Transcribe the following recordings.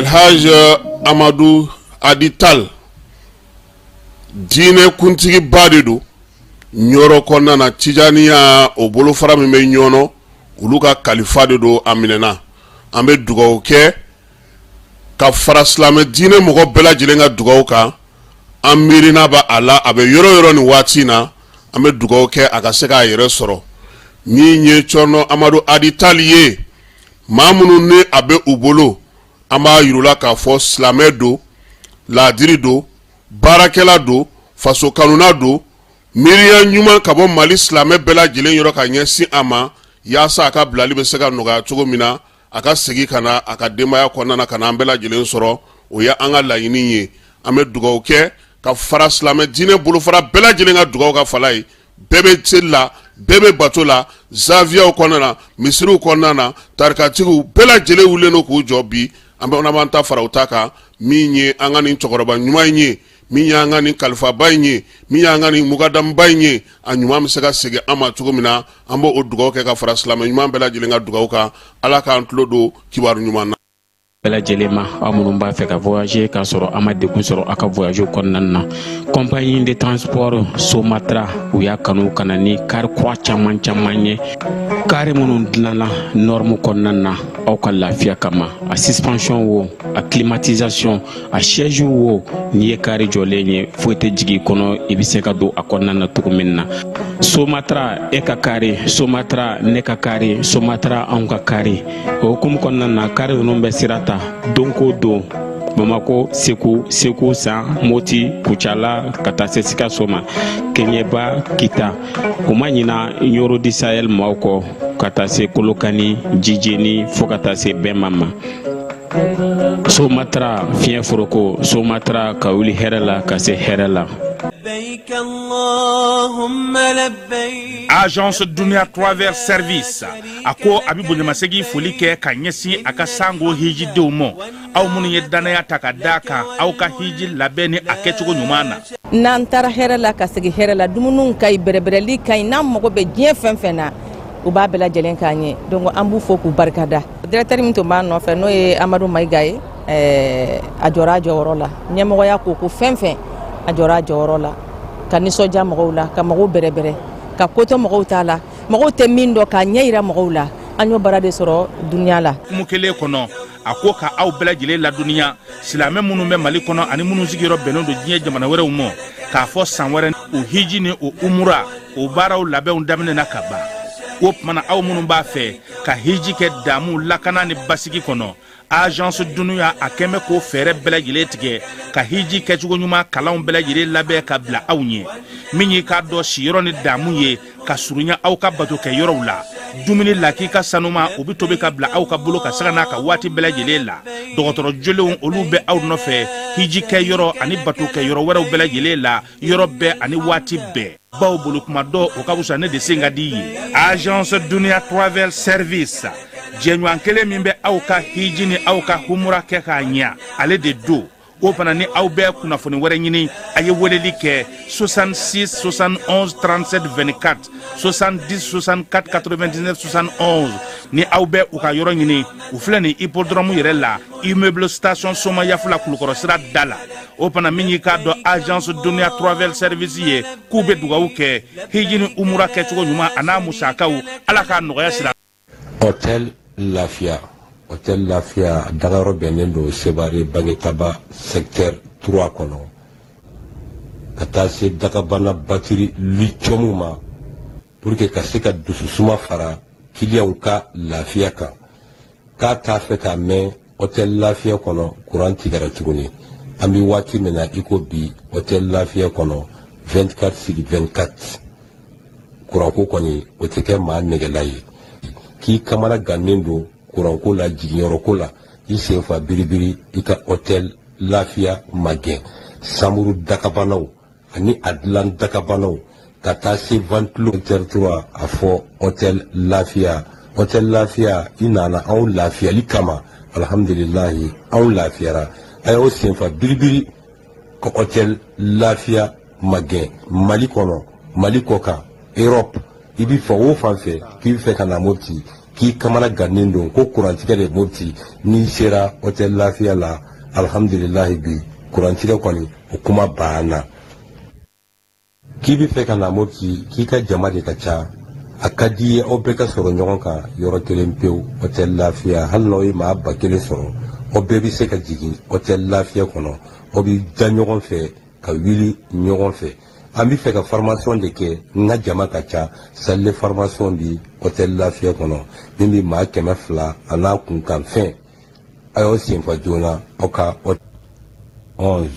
Elhaj Amadu Adi Tal, diinɛ kuntigiba de don Ɲɔrɔ kɔnɔna na, Tijaniya o bolofara min bɛ Ɲɔnɔ, olu ka kalifa de don. A minɛna. An bɛ dugawu kɛ ka fara silamɛ diinɛ mɔgɔ bɛɛ lajɛlen ka dugawu kan. An miirina b'a a la, a bɛ yɔrɔ yɔrɔ nin waati in na. An bɛ dugawu kɛ a ka se k'a yɛrɛ sɔrɔ. Min ye Cɔrɔnɔ Amadu Adi Tali ye, maa minnu ni a bɛ u bolo, an b'a yir'u la k'a fɔ silamɛ don, laadiri don, baarakɛla don, faso kanuna don. Miiriya ɲuman ka bɔ Mali silamɛ bɛɛ lajɛlen yɔrɔ ka ɲɛsin a ma, yaasa a ka bilali bɛ se ka nɔgɔya cogo min na, a ka segin ka na a ka denbaya kɔnɔna na, ka na an bɛɛ lajɛlen sɔrɔ. O ye an ka laɲini ye. An bɛ dugawu kɛ ka fara silamɛ diinɛ bolofara bɛɛ lajɛlen ka dugawu ka fala ye. Bɛɛ bɛ seli la, bɛɛ bɛ bato la, zawiyaw kɔnɔna na, misiriw kɔnɔna na, tarikatigiw bɛɛ lajɛlen wulilen don k'u jɔ bi. An bɛ b'an ta fara u ta kan. Min ye an ka nin cɛkɔrɔba ɲuman in ye, min y'an ka nin kalifaba in ye, min y'an ka nin mukadamuba in ye, a ɲuman bɛ se ka segin an ma cogo min na, an b'o dugawu kɛ ka fara silamɛ ɲuman bɛɛ lajɛlen ka dugawu kan. Ala k'an tulo don kibaru ɲuman na. Bɛɛ lajɛlen ma, aw minnu b'a fɛ ka voyager k'a sɔrɔ a ma degun sɔrɔ aw ka voyage kɔnɔna na, compagnie de transport Somatra, u y'a kanu ka na ni kari kura caman caman ye, kari minnu dilanna norme kɔnɔna na aw ka lafiya kama. A suspension wo, a climatisation, a siège wo, n'i ye kari jɔlen ye, foyi tɛ jigin i kɔnɔ, i bɛ se ka don a kɔnɔna na cogo min na. Somatra, e ka kari Somatra, ne ka kari Somatra, anw ka kari. O hukumu kɔnɔna na, kari ninnu bɛ sira ta don ko don Bamako, Segu, Segu San, Moti, Kucala, ka taa se Sikaso ma, Keɲeba, Kita. U ma ɲina Ɲoro du Sahel maaw kɔ, ka taa se Kolokani, Jijeni, fo ka taa se Bɛma ma. Somatra, fiɲɛ foroko Somatra, ka wuli hɛrɛ la ka se hɛrɛ la. Agence Dunia Travel Service a ko a bɛ bonyamasegin foli kɛ ka ɲɛsin a ka sango hijidenw ma, aw minnu ye dannaya ta ka d'a kan aw ka hiji labɛn ni a kɛcogo ɲuman na. N'an taara hɛrɛ la ka segin hɛrɛ la, dumuniw ka ɲi, bɛrɛbɛrɛli ka ɲi. N'an mago bɛ diɲɛ fɛn fɛn na, u b'a bɛɛ lajɛlen k'an ye. Donc an b'u fo k'u barikada. Directeur min tun b'a nɔfɛ, n'o ye Amadu Mayiga ye, a jɔra a jɔyɔrɔ la. Ɲɛmɔgɔya ko ko fɛn fɛn, a jɔra a jɔyɔrɔ la ka nisɔndiya mɔgɔw la, ka mɔgɔw bɛrɛbɛrɛ, ka kotɔ mɔgɔw t'a la, mɔgɔw tɛ min dɔn, k'a ɲɛ yira mɔgɔw la. An y'o baara de sɔrɔ Dunia la. Hukumu kelen kɔnɔ, a ko ka aw bɛɛ lajɛlen ladɔnniya, silamɛ minnu bɛ Mali kɔnɔ ani minnu sigiyɔrɔ bɛnnen don diɲɛ jamana wɛrɛw ma, k'a fɔ san wɛrɛ o hiji ni o umura o baaraw labɛnw daminɛna ka ban. O tuma na, aw minnu b'a fɛ ka hiji kɛ damu, lakana ni basigi kɔnɔ, Agence Dunia a kɛn bɛ k'o fɛɛrɛ bɛɛ lajɛlen tigɛ ka hiji kɛcogo ɲuman kalanw bɛɛ lajɛlen labɛn ka bila aw ɲɛ. Min y'i k'a dɔn siyɔrɔ ni damu ye ka surunya aw ka bato kɛ yɔrɔw la, dumuni lakika sanuma, o bɛ tobi ka bila aw ka bolo ka sanga n'a ka waati bɛɛ lajɛlen la. Dɔgɔtɔrɔ jolenw, olu bɛ aw nɔfɛ hiji kɛ yɔrɔ ani bato kɛ yɔrɔ wɛrɛw bɛɛ lajɛlen la, yɔrɔ bɛɛ ani waati bɛɛ. Baw bolo kuma dɔ, o ka fisa ne de sen ka di ye. Agence Dunia Travel Service, jɛɲɔgɔn kelen min bɛ aw ka hiji ni aw ka humura kɛ k'a ɲɛ, ale de don. O fana ni aw bɛ kunnafoni wɛrɛ ɲini, a ye weleli kɛ 66 71 37 24, 70 64 99 71. Ni aw bɛ u ka yɔrɔ ɲini, u filɛ nin hippodrome yɛrɛ la, immeuble Station Somayafula, Kulukɔrɔ sira da la. O fana, min y'i k'a dɔn Agence Dunia Travel Service ye, k'u bɛ dugawu kɛ hiji ni umura kɛcogo ɲuman a n'a musakaw, Ala k'a nɔgɔya sira. Hôtel Lafiya, Hôtel Lafiya dagayɔrɔ bɛnnen don Sebare Bagetaba secteur 3 kɔnɔ, ka taa se dagabana batiri lithium ma, pour que ka se ka dususuma fara kiliyanw ka lafiya kan. K'a t'a fɛ k'a mɛn Hôtel Lafiya kɔnɔ kuran tigɛra tuguni. An bɛ waati min na i ko bi, Hôtel Lafiya kɔnɔ 24 sur 24, kuranko kɔni o tɛ kɛ maa nɛgɛla ye. K'i kamana gannen don kuranko la, jiginyɔrɔko la, i senfa biribiri, i ka Hôtel Lafiya magɛn. Samuru dakabanaw ani a dilan dakabanaw, ka taa se ventilo secteur 3, a fɔ Hôtel Lafiya. Hôtel Lafiya, i nana anw lafiyali kama, alhamdulilahi, anw lafiyara. A y'aw senfa biribiri ka Hôtel Lafiya magɛn. Mali kɔnɔ, Mali kɔ kan, Europe, i bɛ fan o fan fɛ k'i bɛ fɛ ka na Mopti. k'i kamana gannen don ko kurantigɛ de Mopti, n'i sera hôtel Lafiya la, alhamdulilahi, bi kurantigɛ kɔni o kuma banna. K'i bɛ fɛ ka na Mopti, k'i ka jama de ka ca, a ka di i ye aw bɛɛ ka sɔrɔ ɲɔgɔn kan yɔrɔ kelen pewu, hôtel Lafiya, hali n'aw ye maa 1000 sɔrɔ, aw bɛɛ bɛ se ka jigin hôtel Lafiya kɔnɔ, aw bɛ da ɲɔgɔn fɛ ka wuli ɲɔgɔn fɛ. An bɛ fɛ ka formation de kɛ, n ka jama ka ca, salle de formation bi hôtel Lafiya kɔnɔ min bɛ maa 200 a n'a kunkanfɛn. A y'aw senfa joona aw ka 11.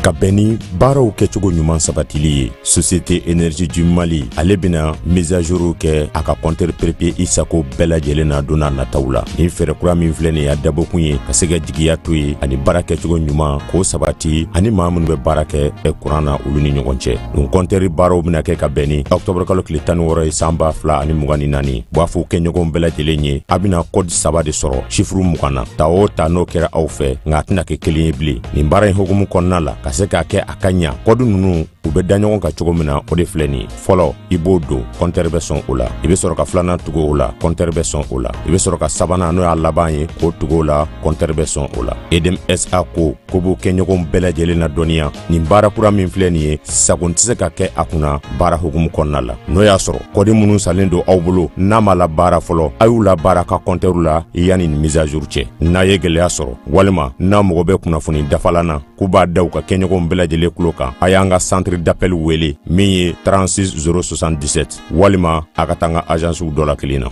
Ka bɛn ni baaraw kɛcogo ɲuman sabatili ye, Société Énergie du Mali ale bɛna mise à jour kɛ a ka compteur prépayé i sago bɛɛ lajɛlen na don n'a nataw la. Nin fɛɛrɛ kura min filɛ nin ye, a dabɔkun ye ka se ka jigiya to ye ani baara kɛcogo ɲuman k'o sabati ani maa minnu bɛ baara kɛ kuran na, olu ni ɲɔgɔn cɛ. Nin compteur baaraw bɛna kɛ ka bɛn ni octobre kalo tile 16 ye san 2024. B'a fɔ kɛɲɔgɔn bɛɛ lajɛlen ye, a bɛna code saba de sɔrɔ chiffre 20 na. Ta o ta, n'o kɛra aw fɛ, nka a tɛna kɛ kelen ye bilen. Nin baara in hukumu kɔnɔna la, ka se k'a kɛ a ka ɲa, code ninnu u bɛ da ɲɔgɔn kan cogo min na, o de filɛ nin ye. Fɔlɔ, i b'o don, compteur bɛ sɔn o la. I bɛ sɔrɔ ka filanan tugu o la, compteur bɛ sɔn o la. I bɛ sɔrɔ ka sabanan, n'o y'a laban ye, k'o tugu o la, compteur bɛ sɔn o la. EDM SA ko ko b'u kɛɲɔgɔnw bɛɛ lajɛlen na dɔnniya, nin baara kura min filɛ nin ye, sagon tɛ se ka kɛ a kunna baara hukumu kɔnɔna la. N'o y'a sɔrɔ code minnu salen don aw bolo, n'a ma labaara fɔlɔ, a y'u labaara ka compteur la yanni nin mise à jour cɛ. N'a ye gɛlɛya sɔrɔ walima n'a mago bɛ kunnafoni dafalan na, k'u b'a da u ka kɛɲɔgɔnw bɛɛ lajɛlen tulo kan, a y'an ka centre d'appel wele min ye 36 077, walima a ka taa an ka agencew dɔ la kelen na.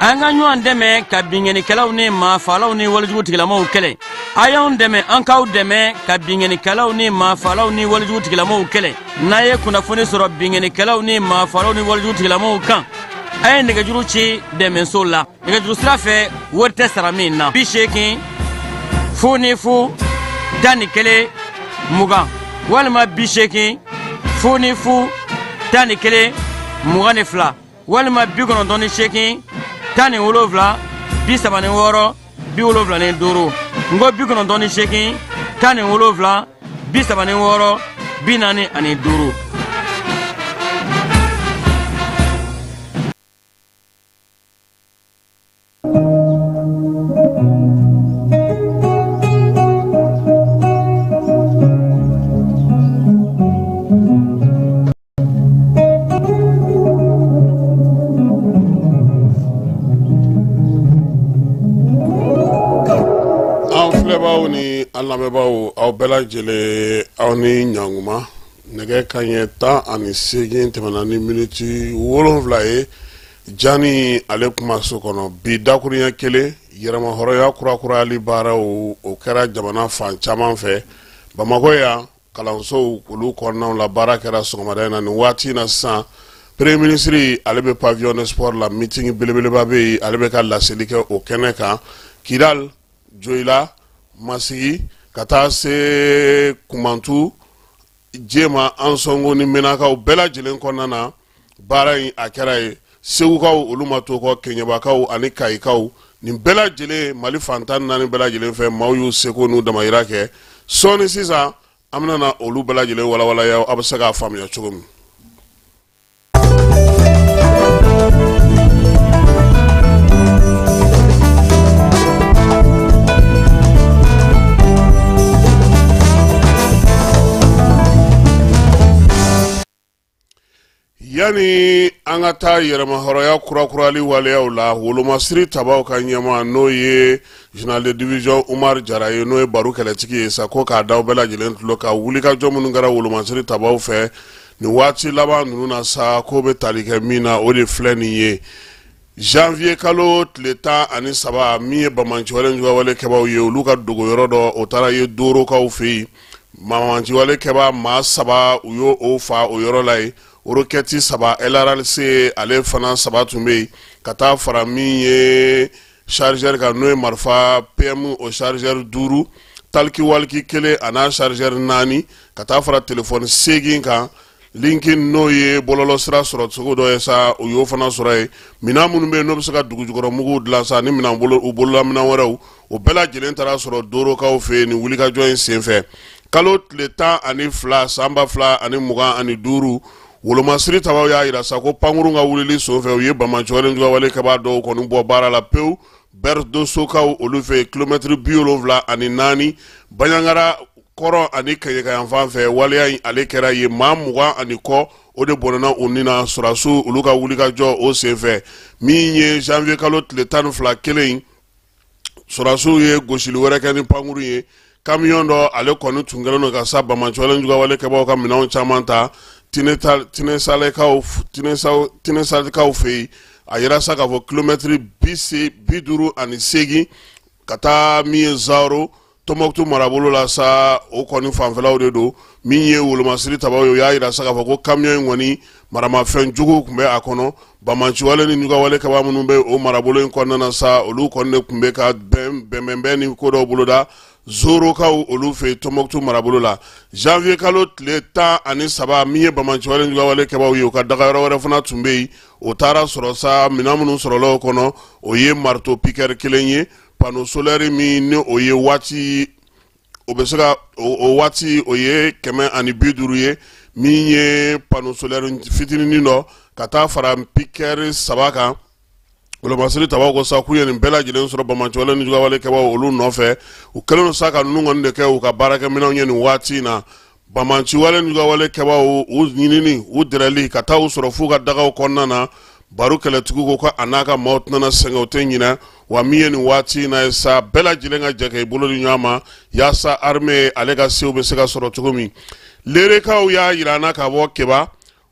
An ka ɲɔgɔn dɛmɛ ka binkannikɛlaw ni maafalaw ni walejugu tigilamaw kɛlɛ. A y'anw dɛmɛ, an k'aw dɛmɛ ka binkannikɛlaw ni maafalaw ni walejugu tigilamaw kɛlɛ. N'a ye kunnafoni sɔrɔ binkannikɛlaw ni maafalaw ni walejugu tigilamaw kan, a ye nɛgɛjuru ci dɛmɛso la nɛgɛjuru sira fɛ, wari tɛ sara min na: 80 00 11 20, walima 80 00 11 22, walima 98 17 36 75. N ko 98 17 36 45. An filɛbaaw ni an lamɛnbaaw, aw bɛɛ lajɛlen, aw ni ɲankuma. Nɛgɛ kanɲɛ 18 tɛmɛna ni miniti 7 ye. Jani ale kumaso kɔnɔ bi, dakuruɲɛ kelen, yɛrɛmahɔrɔnya kurakurayali baaraw, o kɛra jamana fan caman fɛ. Bamakɔ yan, kalansow olu kɔnɔnaw la, baara kɛra sɔgɔmada in na. Nin waati in na sisan, premier ministre ale bɛ pavillon de sport la, meeting belebeleba bɛ yen, ale bɛ ka laseli kɛ o kɛnɛ kan. Kidal, Joyila, Masigi, ka taa se Kumantu, Jema, Ansɔngo ni Menakaw bɛɛ lajɛlen kɔnɔna na, baara in a kɛra yen. Segukaw, olu ma to kɔ, Keɲebakaw ani Kayikaw, nin bɛɛ lajɛlen, Mali fan 14 bɛɛ lajɛlen fɛ, maaw y'u seko n'u damayira kɛ. Sɔɔni sisan, an bɛna na olu bɛɛ lajɛlen walawalaya, aw bɛ se k'a faamuya cogo min. Yanni an ka taa yɛrɛmahɔrɔnya kurakurali waleyaw la, wolomasiri tabaw ka ɲɛmaa, n'o ye général de division Umar Jara ye, n'o ye baro kɛlɛtigi ye sa, ko k'a da bɛɛ lajɛlen tulo kan, wulikajɔ minnu kɛra wolomasiri tabaw fɛ nin waati laban ninnu na sa, k'o bɛ tali kɛ min na, o de filɛ nin ye. Janvier kalo tile 13, min ye banbaanciwale juguyawale kɛbaaw ye, olu ka dogoyɔrɔ dɔ, o taara ye Dorokaw fɛ yen. Banbaanciwale kɛbaa maa saba, u y'o o fa o yɔrɔ la yen. Roquette saba, LRC ale fana saba tun bɛ yen, ka taa fara min ye chargeur kan, n'o ye marifa PM o chargeur duuru, talkie-walkie kelen a n'a chargeur naani, ka taa fara telefɔni seegin kan. Linkin, n'o ye bɔlɔlɔ sira sɔrɔ cogo dɔ ye sa, u y'o fana sɔrɔ yen. Minɛn minnu bɛ yen n'o bɛ se ka dugujukɔrɔ muguw dilan sa, ni minɛn bolo u bolola minɛn wɛrɛw, o bɛɛ lajɛlen taara sɔrɔ Dorokaw fɛ yen nin wulikajɔ in senfɛ. Kalo tile 12 san 2025, wolomasiri tabaw y'a jira sa ko pankurun ka wulili senfɛ, u ye banbaanciwale juguwale kɛbaa dɔw kɔni bɔ baara la pewu Berdosokaw olu fɛ yen, kilomɛtiri 74 Banjagara kɔrɔn ani kɛɲɛka yanfan fɛ. Waleya in ale kɛra yen, maa 20 ani kɔ o de bɔnɛna u ni na sɔrɔdasiw olu ka wulikajɔ o senfɛ. Min ye janvier kalo tile 12 kelen in, sɔrɔdasiw ye gosili wɛrɛ kɛ ni pankurun ye. Kamiyɔn dɔ ale kɔni tun kɛlen don ka sa banbaanciwale juguwale kɛbaaw ka minɛnw caman ta Tinesalekaw fɛ yen. A yira sa k'a fɔ kilomɛtiri 58 ka taa min ye Zaro Tɔnbɔkutu marabolo la sa, o kɔni fanfɛlaw de don. Min ye wolomasiri tabaw ye, o y'a jira sa k'a fɔ ko kamiyɔn in kɔni maramafɛn jugu tun bɛ a kɔnɔ. Banbaanciwale ni juguwale kɛbaa minnu bɛ o marabolo in kɔnɔna na sa, olu kɔni de tun bɛ ka bɛnbɛnbɛn ni ko dɔw boloda Zorokaw olu fɛ yen Tɔnbɔkutu marabolo la. Janvier kalo tile 13, min ye banbaanciwale juguwale kɛbaaw ye, u ka dagayɔrɔ wɛrɛ fana tun bɛ yen. O taara sɔrɔ sa, minɛn minnu sɔrɔla o kɔnɔ, o ye marteau piqueur kelen ye, panneau solaire min ni o ye waati o bɛ se ka o waati o ye 150 ye, min ye panneau solaire fitinin dɔ ka taa fara piqueur saba kan. Wolomasiri tabaw ko sa k'u ye nin bɛɛ lajɛlen sɔrɔ banbaanciwale ni juguwale kɛbaaw olu nɔfɛ. U kɛlen don sa ka ninnu kɔni de kɛ u ka baarakɛminɛnw ye nin waati in na. Banbaanciwale ni juguwale kɛbaaw u ɲinini, u dɛrɛli ka taa u sɔrɔ f'u ka dagaw kɔnɔna na. Baru kɛlɛtigiw ko ko a n'a ka maaw tɛna sɛgɛn, u tɛ ɲinɛ. Wa min ye nin waati in na ye sa, bɛɛ lajɛlen ka jɛ k'i bolo di ɲɔgɔn ma yaasa armée ale ka sew bɛ se ka sɔrɔ cogo min. Lerekaw y'a jira an na ka bɔ Keba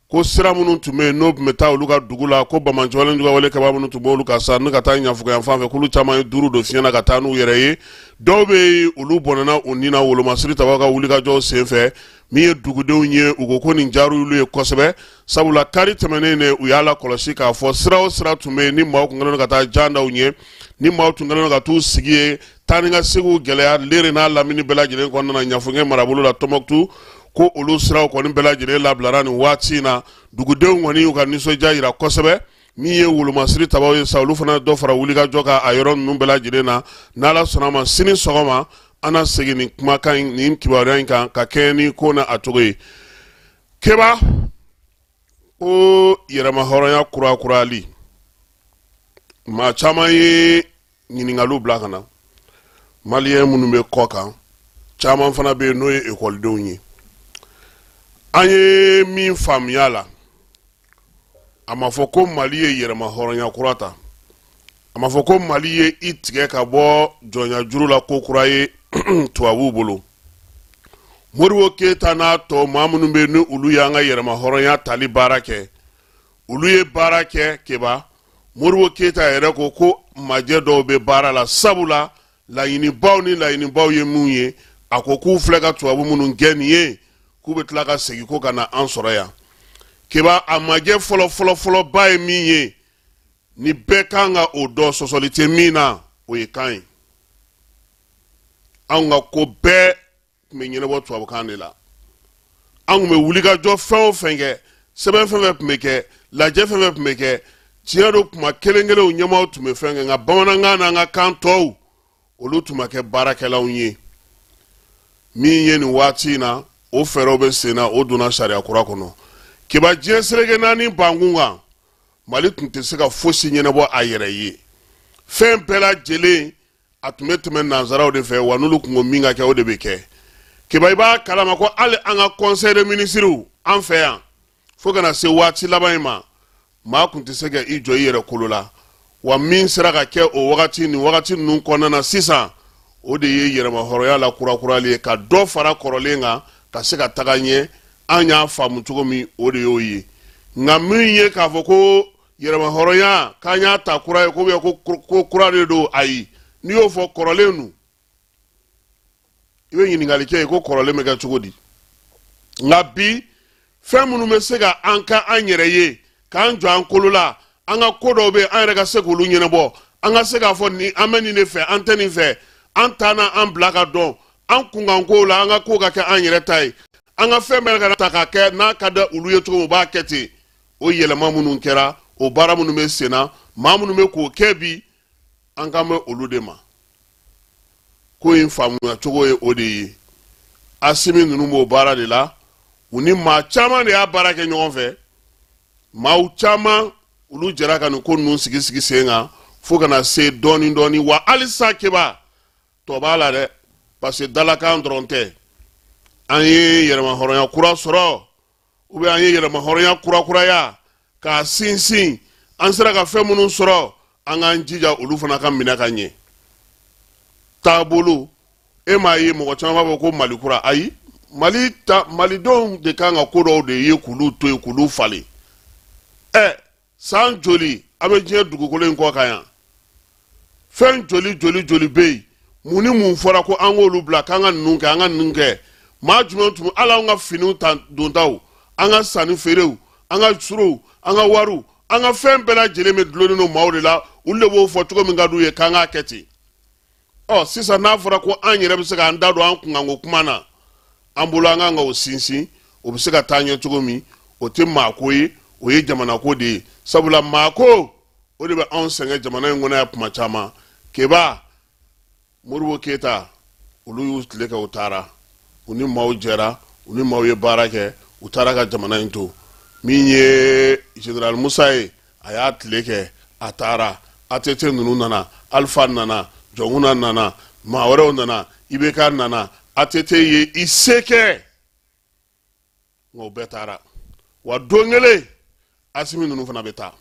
ko sira minnu tun bɛ yen n'o tun bɛ taa olu ka dugu la, ko banbaanciwale ni juguwale kɛbaa minnu tun b'olu kan sa ni ka taa Ɲafugu yan fan fɛ, k'olu caman ye duuru don fiɲɛ na ka taa n'u yɛrɛ ye. Dɔw bɛ yen, olu bɔnɛna u ni na wolomasiri tabaw ka wulikajɔw senfɛ. Min ye dugudenw ye, u ko ko nin diyara olu ye kosɛbɛ, sabula kari tɛmɛnen de u y'a lakɔlɔsi k'a fɔ sira o sira tun bɛ yen ni maaw tun kɛlen don ka taa jan da u ɲɛ, ni maaw tun kɛlen don ka t'u sigi yen, taa ni ka seginw gɛlɛya Lere n'a lamini bɛɛ lajɛlen kɔnɔna na, Ɲafunke marabolo la Tɔnbɔkutu, ko olu siraw kɔni bɛɛ lajɛlen labilara nin waati in na. Dugudenw kɔni y'u ka nisɔndiya jira kosɛbɛ. Min ye wolomasiri tabaw ye sa, olu fana dɔ fara wulikajɔ kan a yɔrɔ ninnu bɛɛ lajɛlen na. N'Ala sɔnna ma, sini sɔgɔma an na segin nin kumakan in, nin kibaruya in kan ka kɛɲɛ ni ko na a cogo ye. Keba ko yɛrɛmahɔrɔnya kurakurali, maa caman ye ɲininkaliw bila ka na. Maliyɛn minnu bɛ kɔ kan, caman fana bɛ yen n'o ye ekɔlidenw ye. An ye min faamuya la, a ma fɔ ko Mali ye yɛrɛmahɔrɔnya kura ta, a ma fɔ ko Mali ye i tigɛ ka bɔ jɔnya juru la ko kura ye tubabuw bolo. Modibo Keyita n'a tɔ maa minnu bɛ yen ni olu y'an ka yɛrɛmahɔrɔnya tali baara kɛ, olu ye baara kɛ. Keba, Modibo Keyita yɛrɛ ko ko majɛ dɔw bɛ baara la, sabula laɲinibaw ni laɲinibaw ye min ye, a ko k'u filɛ ka tubabu minnu gɛn nin ye, k'u bɛ tila ka segin ko ka na an sɔrɔ yan. Keba, a majɛ fɔlɔ fɔlɔ fɔlɔba ye min ye, ni bɛɛ kan ka o dɔn, sɔsɔli tɛ min na, o ye kan ye. Anw ka ko bɛɛ tun bɛ ɲɛnabɔ tubabukan de la. An tun bɛ wulikajɔ fɛn o fɛn kɛ, sɛbɛn fɛn fɛn tun bɛ kɛ, lajɛ fɛn fɛn tun bɛ kɛ, tiɲɛ don, kuma kelen kelenw ɲɛmaaw tun bɛ fɛn kɛ, nka bamanankan n'an ka kan tɔw, olu tun ma kɛ baarakɛlanw ye. Min ye nin waati in na, o fɛɛrɛw bɛ sen na, o donna sariya kura kɔnɔ. Keba, diɲɛ seleke naani bankun kan, Mali tun tɛ se ka fosi ɲɛnabɔ a yɛrɛ ye. Fɛn bɛɛ lajɛlen a tun bɛ tɛmɛ nansaraw de fɛ, wa n'olu tun ko min ka kɛ, o de bɛ kɛ. Keba, i b'a kalama ko hali an ka conseil de ministres an fɛ yan, fo ka na se waati laban in ma, maa tun tɛ se ka i jɔ i yɛrɛ kolo la. Wa min sera ka kɛ o wagati ni wagati ninnu kɔnɔna na sisan, o de ye yɛrɛmahɔrɔnya la kurakurali ye, ka dɔ fara kɔrɔlen kan ka se ka taga ɲɛ. An y'a faamu cogo min, o de y'o ye. Nka min ye k'a fɔ ko yɛrɛmahɔrɔnya k'an y'a ta kura ye, ko bɛ ko kura de don, ayi. N'i y'o fɔ kɔrɔlen dun, i bɛ ɲininkali kɛ ko kɔrɔlen bɛ kɛ cogo di? Nka bi, fɛn minnu bɛ se ka an ka an yɛrɛ ye, k'an jɔ an kolo la, an ka ko dɔw bɛ an yɛrɛ ka se k'olu ɲɛnabɔ, an ka se k'a fɔ ni an bɛ nin de fɛ, an tɛ nin fɛ, an ta na an bila ka dɔn an kunkankow la, an ka ko ka kɛ an yɛrɛ ta ye, an ka fɛn bɛɛ ka ta ka kɛ n'a ka da olu ye cogo min, u b'a kɛ ten. O yɛlɛma minnu kɛra, o baara minnu bɛ sen na, maa minnu bɛ k'o kɛ bi, an kan bɛ olu de ma. Ko in faamuya cogo ye o de ye. Asimi ninnu b'o baara de la. U ni maa caman de y'a baara kɛ ɲɔgɔn fɛ, maaw caman olu jɛra ka nin ko ninnu sigi sigi sen kan fo ka na se dɔɔni dɔɔni. Wa halisa Keba, tɔ b'a la dɛ, parce que dalakan dɔrɔn tɛ. An ye yɛrɛmahɔrɔnya kura sɔrɔ, ou bien an ye yɛrɛmahɔrɔnya kurakuraya k'a sinsin, an sera ka fɛn minnu sɔrɔ, an k'an jija olu fana ka minɛ ka ɲɛ. Taabolo, e m'a ye mɔgɔ caman b'a fɔ ko Mali kura. Ayi, Mali ta, malidenw de kan ka ko dɔw de ye k'olu to yen, k'olu falen. Ɛ, san joli an bɛ diɲɛ dugukolo in kɔ kan yan? Fɛn joli joli joli bɛ yen? Mun ni mun fɔra ko an k'olu bila, k'an ka ninnu kɛ, an ka ninnu kɛ? Maa jumɛn tun? Hali an ka finiw ta dontaw, an ka sanni feerew, an ka suruw, an ka wariw, an ka fɛn bɛɛ lajɛlen bɛ dulonnen don maaw de la. Olu de b'o fɔ cogo min ka d'u ye k'an k'a kɛ ten. Ɔ, sisan n'a fɔra ko an yɛrɛ bɛ se k'an da don an kunkanko kuma na, an bolo an kan ka o sinsin, o bɛ se ka taa ɲɛ cogo min. O tɛ maako ye, o ye jamanako de ye, sabula maako o de bɛ anw sɛgɛn jamana in kɔnɔ yan kuma caman. Keba, Modibo Keyita, olu y'u tile kɛ, u taara, u ni maaw jɛra, u ni maaw ye baara kɛ, u taara ka jamana in to. Min ye général Musa ye, a y'a tile kɛ, a taara. ATT ninnu nana, Alpha nana, Jɔnkunda nana, maa wɛrɛw nana, IBK nana, ATT ye i se kɛ, nka o bɛɛ taara. Wa don kelen Asimi ninnu fana bɛ taa.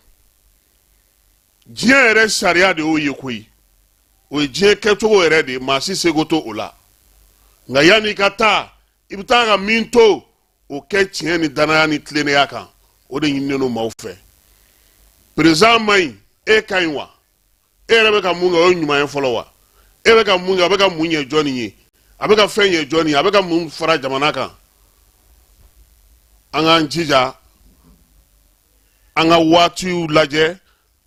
Diɲɛ yɛrɛ sariya de y'o ye koyi, o ye diɲɛ kɛcogo yɛrɛ de ye, maa si seko t'o la. Nka yanni i ka taa, i bɛ taa ka min to, o kɛ tiɲɛ ni danaya ni tilennenya kan. O de ɲininen don maaw fɛ. Président man ɲi, e ka ɲi wa? E yɛrɛ bɛ ka mun kɛ, o ye ɲuman ye fɔlɔ wa? E bɛ ka mun kɛ, a bɛ ka mun ɲɛ jɔnni ye? A bɛ ka fɛn ɲɛ jɔnni ye? A bɛ ka mun fara jamana kan? An k'an jija, an ka waatiw lajɛ,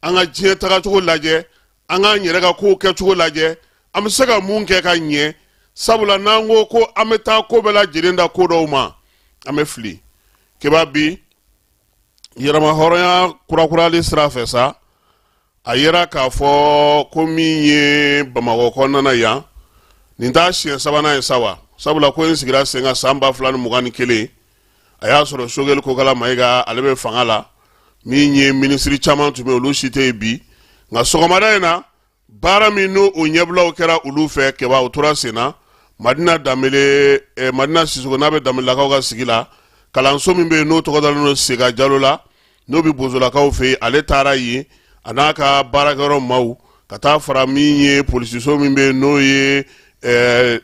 an ka diɲɛ tagacogo lajɛ, an k'an yɛrɛ ka kow kɛcogo lajɛ, an bɛ se ka mun kɛ ka ɲɛ. Sabula n'an ko ko an bɛ taa ko bɛɛ lajɛlen da ko dɔw ma, an bɛ fili. Keba, bi yɛrɛmahɔrɔnya kurakurali sira fɛ sa, a yera k'a fɔ ko min ye Bamakɔ kɔnɔna na yan, nin t'a siɲɛ sabanan ye sa wa? Sabula ko in sigira sen kan san 2021, a y'a sɔrɔ Sogɛli Kokala Mayiga ale bɛ fanga la. Min ye minisiri caman tun bɛ, olu si tɛ yen bi. Nka sɔgɔmada in na, baara min n'o o ɲɛbilaw kɛra olu fɛ, Keba, o tora sen na. Madina Danbele, Madina Sisoko, n'a bɛ Danbelelakaw ka sigi la, kalanso min bɛ yen n'o tɔgɔ dalen don Sega Jalo la, n'o bɛ Bozolakaw fɛ yen, ale taara yen a n'a ka baarakɛyɔrɔ maaw, ka taa fara min ye polisiso min bɛ yen, n'o ye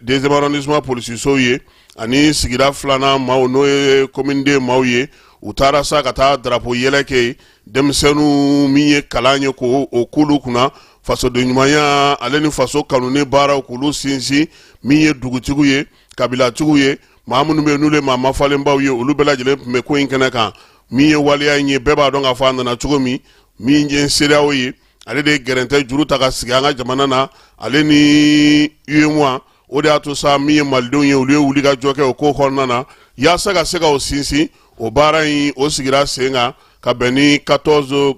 deuxième arrondissement polisiso ye, ani sigida filanan maaw, n'o ye commune deux maaw ye. U taara sa ka taa drapeau yɛlɛ kɛ yen. Denmisɛnninw min ye kalan ye k'o o k'olu kunna, fasoden ɲumanya ale ni faso kanuni baaraw k'olu sinsin. Min ye dugutigiw ye, kabilatigiw ye, maa minnu bɛ yen n'olu ye maa mafalenbaw ye, olu bɛɛ lajɛlen tun bɛ ko in kɛnɛ kan. Min ye waleya in ye, bɛɛ b'a dɔn k'a fɔ a nana cogo min. Min ye CEDEAO ye, ale de ye gɛrɛntɛ juru ta ka sigi an ka jamana na, ale ni UEMOA. O de y'a to sa, min ye malidenw ye, olu ye wuli ka jɔ kɛ o ko kɔnɔna na yaasa ka se ka o sinsin. O baara in, o sigira sen kan ka bɛn ni 14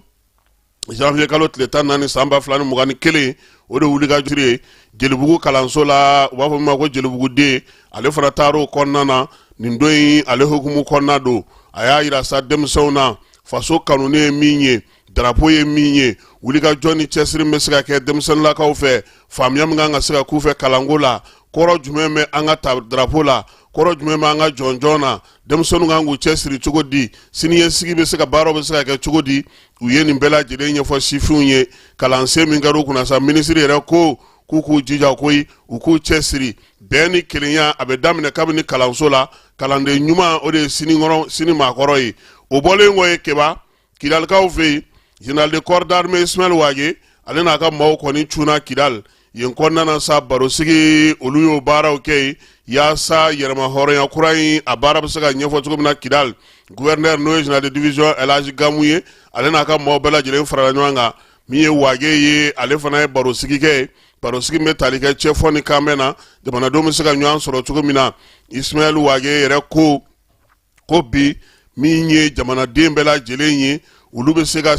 janvier kalo tile 14 san 2021. O de wuli ka jɔ ye Jelibugu kalanso la, u b'a fɔ min ma ko Jelibugu den, ale fana taara o kɔnɔna na nin don in. Ale hukumu kɔnɔna don, a y'a yira sa denmisɛnw na faso kanuni ye min ye, drapeau ye min ye, wulikajɔ ni cɛsiri bɛ se ka kɛ denmisɛnninlakaw fɛ, faamuya min kan ka se ka k'u fɛ kalanko la, kɔrɔ jumɛn bɛ an ka ta drapeau la, kɔrɔ jumɛn bɛ an ka jɔnjɔn na, denmisɛnninw kan k'u cɛsiri cogo di, siniɲɛsigi bɛ se ka baaraw bɛ se ka kɛ cogo di. U ye nin bɛɛ lajɛlen ɲɛfɔ sifinw ye. Kalansen min kɛra u kunna sa, minisiri yɛrɛ ko k'u k'u jija koyi, u k'u cɛsiri. Bɛn ni kelenya, a bɛ daminɛ kabini kalanso la. Kalanden ɲuman, o de ye sini maakɔrɔ ye. O bɔlen kɔ ye, Keba, Kidalikaw fɛ yen, général de corps d'armée Ismaël Wage, ale n'a ka maaw kɔni cunna Kidal yen kɔnɔna na sa. Barosigi, olu y'o baaraw kɛ yen yaasa yɛrɛmahɔrɔnya kura in, a baara bɛ se ka ɲɛfɔ cogo min na. Kidal gouverneur, n'o ye général de division El Hadji Gamu ye, ale n'a ka maaw bɛɛ lajɛlen farala ɲɔgɔn kan. Min ye Wage ye, ale fana ye barosigi kɛ yen, barosigi bɛ tali kɛ cɛfɔ ni kanbɛn na, jamanadenw bɛ se ka ɲɔgɔn sɔrɔ cogo min na. Ismaël Wage yɛrɛ ko ko bi min ye jamanaden bɛɛ lajɛlen ye, olu bɛ se ka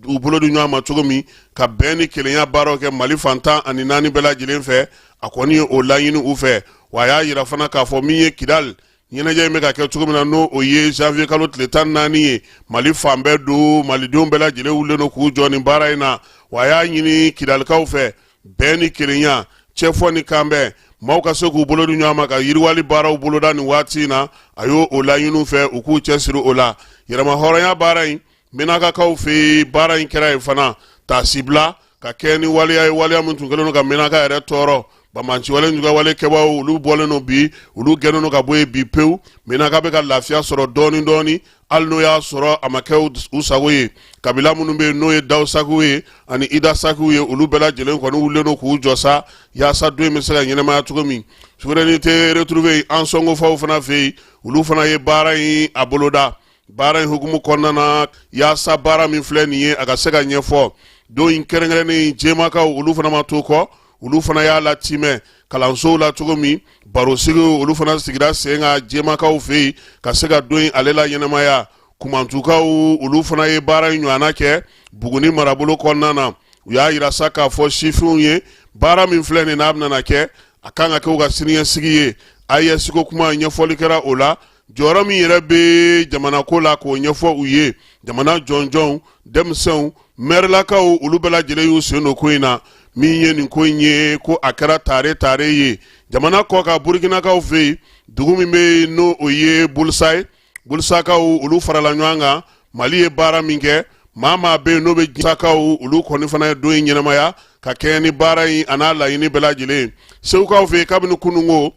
u bolo di ɲɔgɔn ma cogo min ka bɛn ni kelenya baaraw kɛ Mali fan 14 bɛɛ lajɛlen fɛ. A kɔni ye o laɲini u fɛ. Wa a y'a yira fana k'a fɔ min ye Kidali ɲɛnajɛ in bɛ ka kɛ cogo min na, n'o o ye janvier kalo tile 14 ye, Mali fan bɛɛ don, malidenw bɛɛ lajɛlen wulilen don k'u jɔ nin baara in na. Wa a y'a ɲini Kidalikaw fɛ, bɛn ni kelenya, cɛfɔ ni kanbɛn, maaw ka se k'u bolo di ɲɔgɔn ma ka yiriwali baaraw boloda nin waati in na. A y'o o laɲini u fɛ, u k'u cɛsiri o la. Yɛrɛmahɔrɔnya baara in, Menakakaw fɛ yen, baara in kɛra yen fana, taasibila ka kɛ ni waleya ye, waleya min tun kɛlen don ka Menaka yɛrɛ tɔɔrɔ. Banbaanciwale juguyawale kɛbaaw, olu bɔlen don bi, olu gɛnnen don ka bɔ yen bi pewu. Menaka bɛ ka lafiya sɔrɔ dɔɔni dɔɔni, hali n'o y'a sɔrɔ a ma kɛ u sago ye. Kabila minnu bɛ yen, n'o ye Dawusakiw ye ani Idasakiw ye, olu bɛɛ lajɛlen kɔni wulilen don k'u jɔ sa yaasa don in bɛ se ka ɲɛnamaya cogo min. Souveraineté retrouvée, Ansongofaw fana fɛ yen, olu fana ye baara in a boloda. Baara in hukumu kɔnɔna na, yaasa baara min filɛ nin ye, a ka se ka ɲɛfɔ don in kɛrɛnkɛrɛnnen, Jemakaw olu fana ma to kɔ, olu fana y'a latimɛ kalansow la cogo min. Barosigiw, olu fana sigira sen kan Jemakaw fɛ yen ka se ka don in ale la ɲɛnamaya. Kumantukaw, olu fana ye baara in ɲɔgɔnna kɛ Buguni marabolo kɔnɔna na. U y'a yira sa k'a fɔ sifinw ye, baara min filɛ nin n'a bɛna kɛ, a kan ka kɛ u ka siniɲɛsigi ye. AES ko kuma ɲɛfɔli kɛra o la, jɔyɔrɔ min yɛrɛ bɛ jamana ko la, k'o ɲɛfɔ u ye. Jamana jɔnjɔnw, denmisɛnw, mɛrilakaw, olu bɛɛ lajɛlen y'u sen don ko in na. Min ye nin ko in ye, ko a kɛra tare tare ye jamana kɔ kan, Burukinakaw fɛ yen, dugu min bɛ yen, n'o o ye Bulusa ye, Bulusakaw olu farala ɲɔgɔn kan. Mali ye baara min kɛ, maa maa bɛ yen n'o bɛ sakaw, olu kɔni fana ye don in ɲɛnamaya ka kɛɲɛ ni baara in a n'a laɲini bɛɛ lajɛlen. Segukaw fɛ yen, kabini kununko,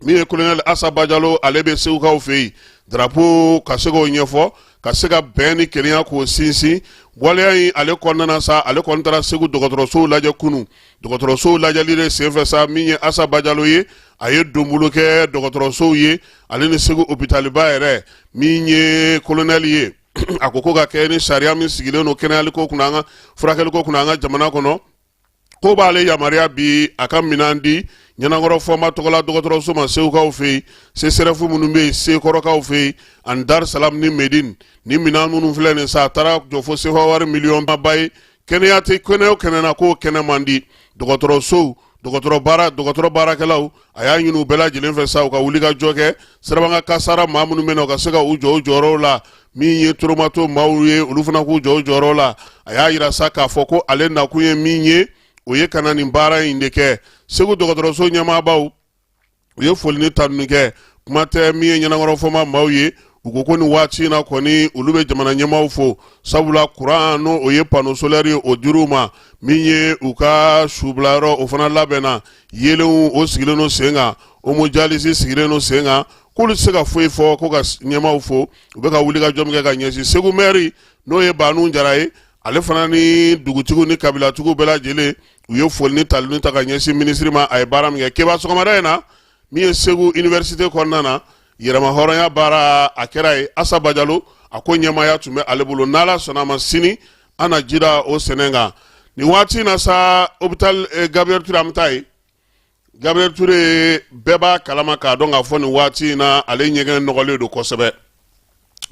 min ye kolonɛli Asa Bajalo, ale bɛ Segukaw fɛ yen, drapeau ka se k'o ɲɛfɔ, ka se ka bɛn ni kelenya k'o sinsin. Waleya in ale kɔnɔna na sa, ale kɔni taara Segu dɔgɔtɔrɔsow lajɛ kunun. Dɔgɔtɔrɔsow lajɛli de senfɛ sa, min ye Asa Bajalo ye, a ye donbolo kɛ dɔgɔtɔrɔsow ye, ale ni Segu hôpitaliba yɛrɛ. Min ye kolonɛli ye, a ko ko ka kɛ ni sariya min sigilen don kɛnɛyaliko kunna, an ka furakɛliko kunna an ka jamana kɔnɔ, ko b'ale yamaruya bi a ka minɛn di Ɲanankɔrɔ Fɔnba tɔgɔla dɔgɔtɔrɔso ma Segukaw fɛ yen, CSRéf minnu bɛ yen Sekɔrɔkaw fɛ yen, ani Dar Salam ni Medine. Ni minɛn minnu filɛ nin sa, a taara jɔ fo sefa wari miliyɔn ba ye. Kɛnɛya tɛ kɛnɛ o kɛnɛ na, k'o kɛnɛ man di. Dɔgɔtɔrɔsow, dɔgɔtɔrɔ baarakɛlaw, a y'a ɲini u bɛɛ lajɛlen fɛ sa, u ka wuli ka jɔ kɛ sirabakan kasara maa minnu bɛ na, u ka se ka u jɔ u jɔyɔrɔw la. Min ye toromato maaw ye, olu fana k'u jɔ u jɔyɔrɔ la. A y'a yira sa k'a fɔ ko ale nakun ye min ye, o ye ka na nin baara in de kɛ. Segu dɔgɔtɔrɔso ɲɛmaabaw, u ye foli ni tanuni kɛ. Kuma tɛ min ye Ɲanankɔrɔ Fɔnba maaw ye, u ko ko nin waati in na kɔni, olu bɛ jamana ɲɛmaaw fo, sabula kuran, n'o o ye panneau solaire ye, o dir'u ma. Min ye u ka subilayɔrɔ, o fana labɛnna, yeelenw o sigilen don sen kan, hémodialyse sigilen don sen kan. K'olu tɛ se ka foyi fɔ ko ka ɲɛmaaw fo, u bɛ ka wuli ka jɔ min kɛ ka ɲɛsin. Segu mɛri, n'o ye Banu Jara ye, ale fana ni dugutigiw ni kabilatigiw bɛɛ lajɛlen, u ye foli ni taluni ta ka ɲɛsin minisiri ma, a ye baara min kɛ. Keba, sɔgɔmada in na, min ye Segu université kɔnɔna na, yɛrɛmahɔrɔnya baara a kɛra yen. Asa Bajalo, a ko ɲɛmaaya tun bɛ ale bolo. N'Ala sɔnna a ma, sini an na jira o sɛnɛ kan. Nin waati in na sa, hôpital Gabriel Touré, an bɛ taa yen. Gabriel Touré, bɛɛ b'a kalama k'a dɔn k'a fɔ nin waati in na, ale ɲɛgɛn nɔgɔlen don kosɛbɛ.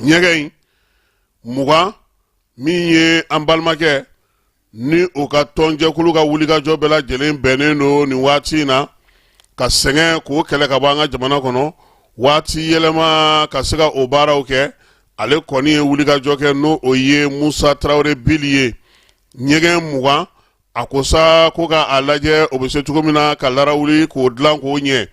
Ɲɛgɛn in 20, min ye an balimakɛ ni o ka tɔnjɛkulu ka wulikajɔ bɛɛ lajɛlen bɛnnen don nin waati in na ka sɛgɛn k'o kɛlɛ ka bɔ an ka jamana kɔnɔ, waati yɛlɛma ka se ka o baaraw kɛ, ale kɔni ye wulikajɔ kɛ, n'o o ye Musa Tarawele Bili ye. Ɲɛgɛn 20, a ko sa ko ka a lajɛ o bɛ se cogo min na ka larawuli k'o dilan k'o ɲɛ.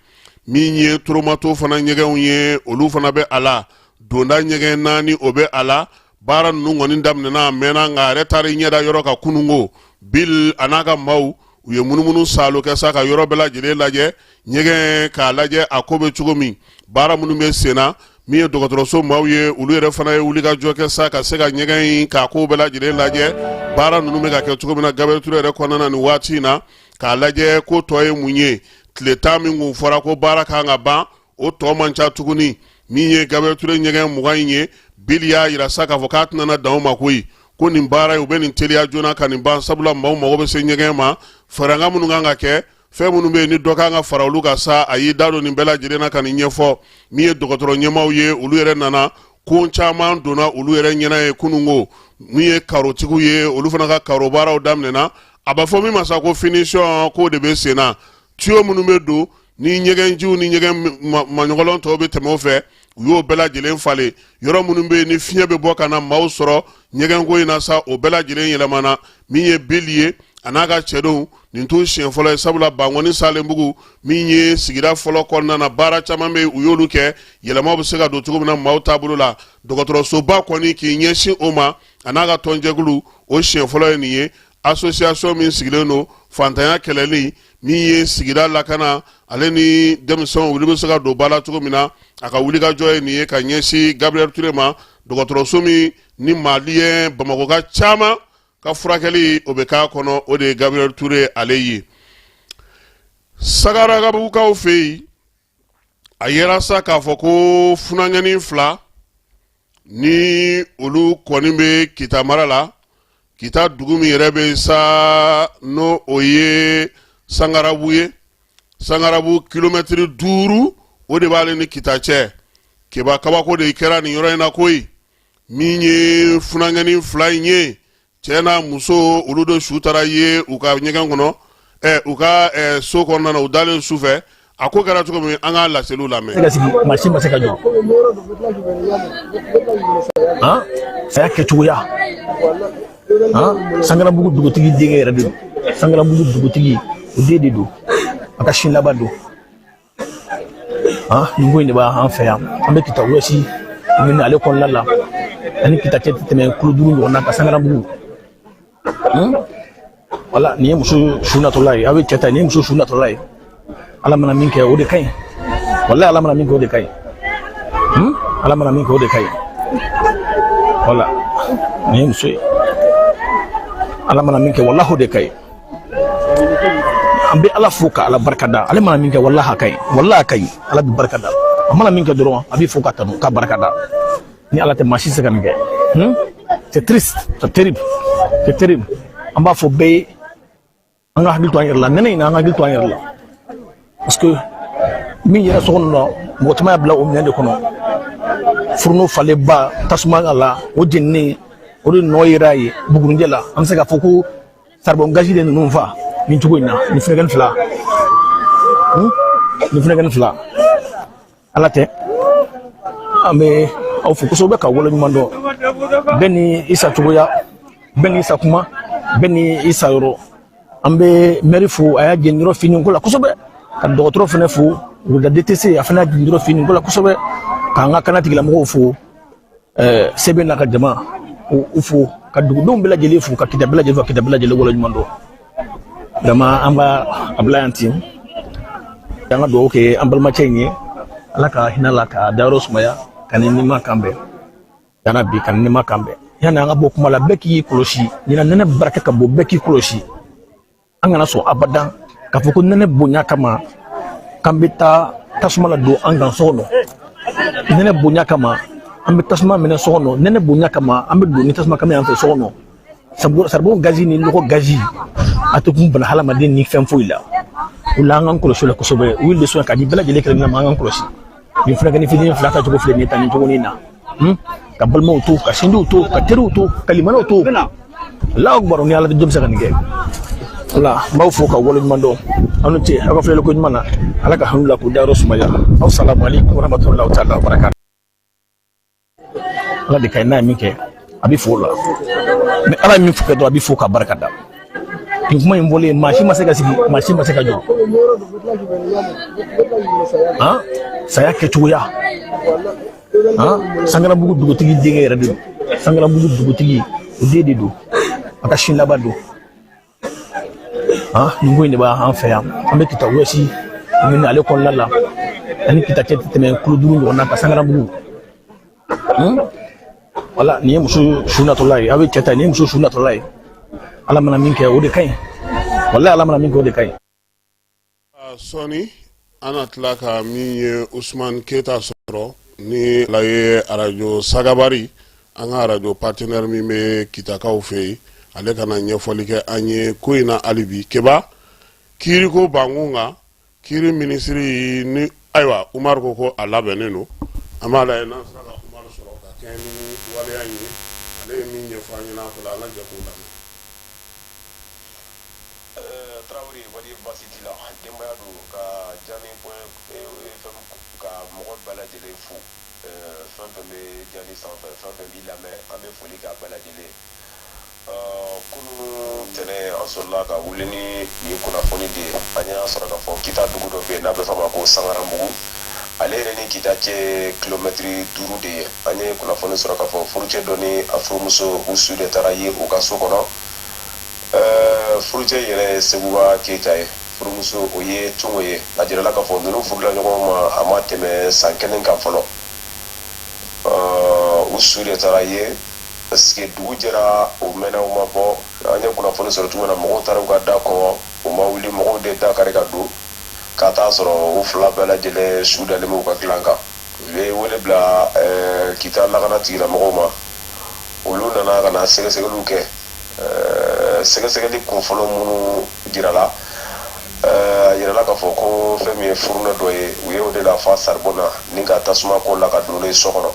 Min ye toromato fana ɲɛgɛnw ye, olu fana bɛ a la, donda ɲɛgɛn 4, o bɛ a la. Baara ninnu kɔni daminɛna a mɛnna, nka a yɛrɛ taara i ɲɛda yɔrɔ kan kununko. Bil a n'a ka maaw, u ye munumunu saalo kɛ sa ka yɔrɔ bɛɛ lajɛlen lajɛ, ɲɛgɛn k'a lajɛ a ko bɛ cogo min, baara minnu bɛ sen na. Min ye dɔgɔtɔrɔso maaw ye, olu yɛrɛ fana ye wulikajɔ kɛ sa ka se ka ɲɛgɛn in k'a ko bɛɛ lajɛlen lajɛ, baara ninnu bɛ ka kɛ cogo min na Gabriel Touré yɛrɛ kɔnɔna na nin waati in na, k'a lajɛ ko tɔ ye mun ye. Tile 10 min kun fɔra ko baara kan ka ban, o tɔ man ca tuguni. Min ye Gabriel Touré ɲɛgɛn 20 in ye, Bili y'a yira sa k'a fɔ k'a tɛna dan o ma koyi, ko nin baara in, u bɛ nin teliya joona ka nin ban, sabula maaw mago bɛ se ɲɛgɛn ma. Fɛɛrɛ minnu kan ka kɛ, fɛn minnu bɛ yen ni dɔ kan ka fara olu kan sa, a y'i da don nin bɛɛ lajɛlen na ka nin ɲɛfɔ. Min ye dɔgɔtɔrɔ ɲɛmaaw ye, olu yɛrɛ nana, ko caman donna olu yɛrɛ ɲɛna ye kununko. Min ye karotigiw ye, olu fana ka karo baaraw daminɛna. A b'a fɔ min ma sa ko finition, k'o de bɛ sen na. Tuyau minnu bɛ don ni ɲɛgɛnjiw ni ɲɛgɛn maɲɔgɔlɔn tɔw bɛ tɛmɛ o fɛ, u y'o bɛɛ lajɛlen falen. Yɔrɔ minnu bɛ yen ni fiɲɛ bɛ bɔ ka na maaw sɔrɔ ɲɛgɛnko in na sa, o bɛɛ lajɛlen yɛlɛmana. Min ye Bili ye, a n'a ka cɛdenw, nin t'u siɲɛ fɔlɔ ye, sabula Bankɔni Salenbugu min ye sigida fɔlɔ kɔnɔna na, baara caman bɛ yen u y'olu kɛ, yɛlɛmaw bɛ se ka don cogo min na maaw taabolo la. Dɔgɔtɔrɔsoba kɔni k'i ɲɛsin o ma, a n'a ka tɔnjɛkulu, o siɲɛ fɔlɔ ye nin ye. Association min sigilen don fantanya kɛlɛli, min ye sigida lakana, ale ni denmisɛnw olu bɛ se ka don ba la cogo min na, a ka wulikajɔ ye nin ye ka ɲɛsin Gabriel Ture ma. Dɔgɔtɔrɔso min ni maliyɛn Bamakɔka caman ka furakɛli o bɛ k'a kɔnɔ, o de ye Gabriel Ture ale ye. Sagarakabugukaw fɛ yen, a yera sa k'a fɔ ko funankɛnin fila ni olu kɔni bɛ Kita mara la, Kita dugu min yɛrɛ bɛ sa n'o o ye Sangarabu ye. Sangarabu kilomɛtiri 5 o de b'ale ni Kita cɛ. Keba, kabako de kɛra nin yɔrɔ in na koyi. Min ye funankɛnin fila in ye, cɛ n'a muso, olu de su taara ye u ka ɲɛgɛn kɔnɔ, u ka so kɔnɔna na, u dalen su fɛ. A ko kɛra cogo min, an k'a laseliw lamɛn. Se ka sigi, maa si ma se ka jɔ. Han, saya kɛcogoya. Han, Sangarabugu dugutigi denkɛ yɛrɛ de don. Sangarabugu dugutigi o den de don, a ka sin laban don. Han, nin ko in de b'an fɛ yan. An bɛ Kita Ouest ni ale kɔnɔna la, ani Kita cɛ tɛ tɛmɛ kilo 5 ɲɔgɔn na ka Sangarabugu. Wala nin ye muso su natɔla ye, aw bɛ cɛ ta, nin ye muso su natɔla ye. Ala mana min kɛ, o de ka ɲi. Walahi, Ala mana min kɛ, o de ka ɲi. Ala mana min kɛ, o de ka ɲi. Wala nin ye muso ye, Ala mana min kɛ, walahi, o de ka ɲi. An bɛ Ala fo ka Ala barika da. Ale mana min kɛ, walahi, a ka ɲi, walahi, a ka ɲi. Ala bɛ barika da. A mana min kɛ dɔrɔn, a bɛ fo ka tanu ka barika da. Ni Ala tɛ, maa si tɛ se ka nin kɛ. C'est triste, c'est terrible, c'est terrible. An b'a fɔ bɛɛ ye, an ka hakili to an yɛrɛ la nɛnɛ in na, an ka hakili to an yɛrɛ la, parce que min yɛrɛ so kɔnɔ, mɔgɔ caman y'a bila o minɛn de kɔnɔ. Fourneau falenba tasuma a la, o jeninen, o de nɔ yera ye bugurinjɛ la. An bɛ se k'a fɔ ko charbon gaz de ninnu fa nin cogo in na. Nin funankɛnin fila, Nin funankɛnin fila, Ala tɛ. An bɛ aw fo kosɛbɛ ka waleɲuman dɔn. Bɛɛ ni i sa cogoya, bɛɛ n'i sa kuma, bɛɛ ni i sa yɔrɔ. An bɛ mɛri fo, a y'a jeniyɔrɔ fin nin ko la kosɛbɛ, ka dɔgɔtɔrɔ fana fo, wulada DTC, a fana y'a jeniyɔrɔ fin nin ko la kosɛbɛ, k'an ka kana tigilamɔgɔw fo, sɛbɛn n'a ka jama u fo, ka dugudenw bɛɛ lajɛlen fo, ka Kita bɛɛ lajɛlen fo, ka Kita bɛɛ lajɛlen waleɲuman dɔn. Vraiment, an b'a a bila yan ten. An ka dugawu kɛ an balimacɛ in ye, Ala ka hinɛ la ka dayɔrɔ sumaya, ka ni nima kan bɛn yarabi, ka ni nima kan bɛn. Yanni an ka bɔ kuma la, bɛɛ k'i kɔlɔsi. Ɲinan nɛnɛ barika ka bon, bɛɛ k'i kɔlɔsi. An kana sɔn abadan k'a fɔ ko nɛnɛ bonya kama k'an bɛ taa tasuma la don an kan so kɔnɔ. Nɛnɛ bonya kama an bɛ tasuma minɛ so kɔnɔ, nɛnɛ bonya kama an bɛ don ni tasuma kama yan fɛ so kɔnɔ. Charbon gazi ni lɔgɔ gazi, a tɛ kun bana hadamaden ni fɛn foyi la. O la, an k'an kɔlɔsi o la kosɛbɛ. O ye leçon ye k'a di bɛɛ lajɛlen kelen ma, an k'an kɔlɔsi. Nin funankɛnin fitinin fila ta cogo filɛ nin ye tan nin cogo nin na, Ka balimaw to, ka sinjiw to, ka teriw to, ka limanaw to. Allahu akbar, ni Ala tɛ, jɔn bɛ se ka nin kɛ? O la, n b'aw fo ka waleɲuman dɔn. Aw ni ce aw ka filɛli ko ɲuman na. Ala ka hami la k'u dayɔrɔ sumaya. Aw salamu aleykum warahmatulahi taala wabarakatuh. Ala de ka ɲi, n'a ye min kɛ, a bɛ fo o la. Ni Ala ye min kɛ dɔrɔn, a bɛ fo ka barika da. Nin kuma in fɔlen, maa si ma se ka sigi, maa si ma se ka jɔ. Han, saya kɛcogoya. Han, Sangarabugu dugutigi denkɛ yɛrɛ de don. Sangarabugu dugutigi o den de don, a ka sin laban don. Han, nin ko in de b'an fɛ yan. An bɛ Kita Ouest ni ale kɔnɔna la, ani Kita cɛ tɛ tɛmɛ kilo 5 ɲɔgɔn na ka Sangarabugu. Wala nin ye muso su natɔla ye, aw bɛ cɛ ta, nin ye muso su natɔla ye. Ala mana min kɛ, o de ka ɲi. Walahi, Ala mana min kɛ, o de ka ɲi. Sɔɔni an na tila ka min ye Usumani Keyita sɔrɔ ni ala ye arajo Sagabari, an ka arajo partenaire min bɛ Kitakaw fɛ yen, ale ka na ɲɛfɔli kɛ an ye ko in na hali bi. Keba, kiiriko bankun kan, kiiri minisiri ni ayiwa Umaru ko a labɛnnen don. An b'a lajɛ n'an sera ka Umaru sɔrɔ ka kɛɲɛ ni waleya in ye, ale ye min ɲɛfɔ. ɲɛfɔ an ɲɛna a ko la, an ka jɛ k'o lamɛn. Tarawele, wari baasi t'i la. Denbaya don ka Jani point FM ka mɔgɔ bɛɛ lajɛlen fo. Fɛn fɛn bɛ Jani sanfɛ, fɛn fɛn b'i lamɛn, an bɛ foli k'a bɛɛ lajɛlen. Kunun tɛnɛ, an sɔrɔla ka wuli ni nin kunnafoni de ye. An y'a sɔrɔ k'a fɔ Kita dugu dɔ bɛ yen n'a bɛ fɔ a ma ko Sangaranbugu. Ale yɛrɛ ni Kita cɛ kilomɛtiri 5 de ye. An ye kunnafoni sɔrɔ k'a fɔ furucɛ dɔ ni a furumuso, u su de taara ye u ka so kɔnɔ. Furucɛ yɛrɛ ye Seguba Keyita ye, furumuso o ye Tungo ye. A jirala k'a fɔ ninnu furula ɲɔgɔn ma, a ma tɛmɛ san 1 kan fɔlɔ. U su de taara ye parce que dugu jɛra, u mɛnna, u ma bɔ. An ye kunnafoni sɔrɔ cogo min na, mɔgɔw taara u ka da kɔngɔ, u ma wuli. Mɔgɔw de da kari ka don ka taa sɔrɔ u fila bɛɛ lajɛlen su dalen bɛ u ka dilan kan. U ye wele bila Kita lakana tigilamɔgɔw ma. Olu nana ka na sɛgɛsɛgɛliw kɛ. Sɛgɛsɛgɛli kunfɔlɔ minnu jirala, a yirala k'a fɔ ko fɛn min ye furunɛ dɔ ye, u ye o de lafa saribɔn na ni ka tasuma k'o la ka don n'o ye so kɔnɔ.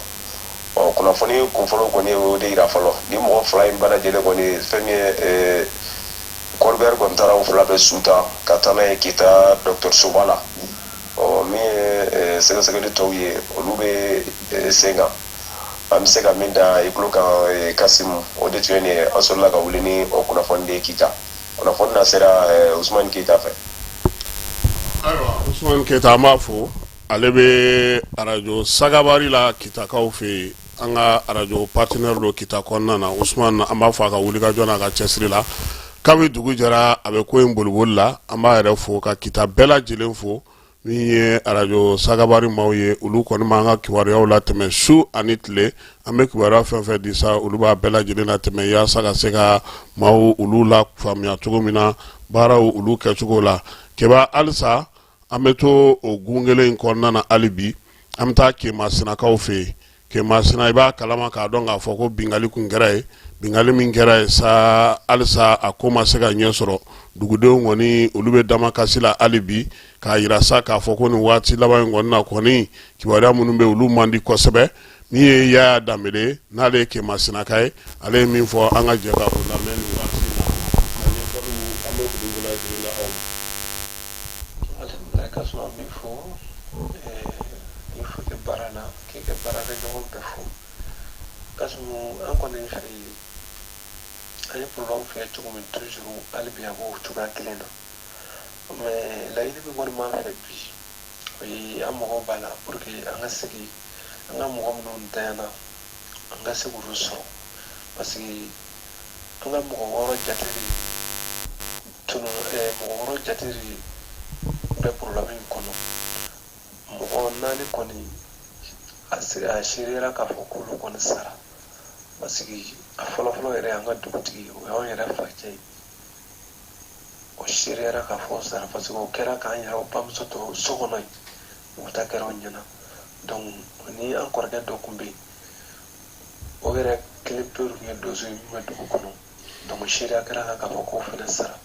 Ɔ, kunnafoni kunfɔlɔ kɔni ye o de yira fɔlɔ. Ni mɔgɔ fila in bɛɛ lajɛlen kɔni, fɛn min ye corbillard kɔni taara u fila bɛ su ta ka taa n'a ye Kita dɔgɔtɔrɔsoba la. Ɔ, min ye sɛgɛsɛgɛli tɔw ye, olu bɛ sen kan. An bɛ se ka min da i tulo kan, Kasimu, o de tun ye nin ye. An sɔrɔla ka wuli ni o kunnafoni de ye Kita. Kunnafoni na sera Usumani Keyita fɛ. Ayiwa, Usumani Keyita, an b'a fo. Ale bɛ arajo Sagabari la Kitakaw fɛ yen. An ka arajo partenaire don Kita kɔnɔna na. Usumani, an b'a fɔ a ka wulikajɔ n'a ka cɛsiri la. Kabi dugu jɛra, a bɛ ko in boliboli la. An b'a yɛrɛ fo ka Kita bɛɛ lajɛlen fo. Min ye arajo Sagabari maaw ye, olu kɔni b'an ka kibaruyaw latɛmɛ su ani tile. An bɛ kibaruya fɛn fɛn di sa, olu b'a bɛɛ lajɛlen latɛmɛ yaasa ka se ka maaw olu la faamuya cogo min na baaraw olu kɛcogo la. Keba, halisa an bɛ to o gun kelen in kɔnɔna na hali bi. An bɛ taa Kemasinakaw fɛ yen. Kemasina, i b'a kalama k'a dɔn k'a fɔ ko bingali kun kɛra yen. Bingali min kɛra yen sa, halisa a ko ma se ka ɲɛ sɔrɔ. Dugudenw kɔni, olu bɛ damakasi la hali bi, k'a yira sa k'a fɔ ko nin waati laban in kɔni na kɔni, kibaruya minnu bɛ, olu man di kosɛbɛ. Min ye Yaya Danbele, n'ale ye Kemasinaka ye, ale ye min fɔ, an ka jɛ ka o lamɛn nin waati in na. Ka ɲɛfɔliw, an bɛ olu bɛɛ lajɛlen di aw ma. Alhamdulilayi, Kasuma, n b'i fo, k'i fo i ka baara la, k'i ka baarakɛɲɔgɔn bɛɛ fo. Kasimu, an kɔni fɛ yen, an ye problème fɛ cogo min toujours, hali bi a b'o cogoya kelen na. Mais laɲini min kɔni b'an fɛ bi, o ye an mago b'a la pour que an ka segin an ka mɔgɔ minnu ntanyana, an ka se k'olu sɔrɔ, parce que an ka mɔgɔ 6 jate de tunu, mɔgɔ 6 jate de bɛ problème in kɔnɔ. Mɔgɔ naani kɔni, a seereyara k'a fɔ k'olu kɔni sara, parce que a fɔlɔfɔlɔ yɛrɛ, an ka dugutigi, o y'anw yɛrɛ facɛ ye, o seereyara k'a fɔ o sara, parce que o kɛra k'an yɛrɛ o bamuso to so kɔnɔ yen, o ta kɛra o ɲɛna. Donc ni an kɔrɔkɛ dɔ tun bɛ yen, o yɛrɛ kelen pe tun ye donso ye min bɛ dugu kɔnɔ. Donc seereya kɛra kan k'a fɔ k'o fana sara.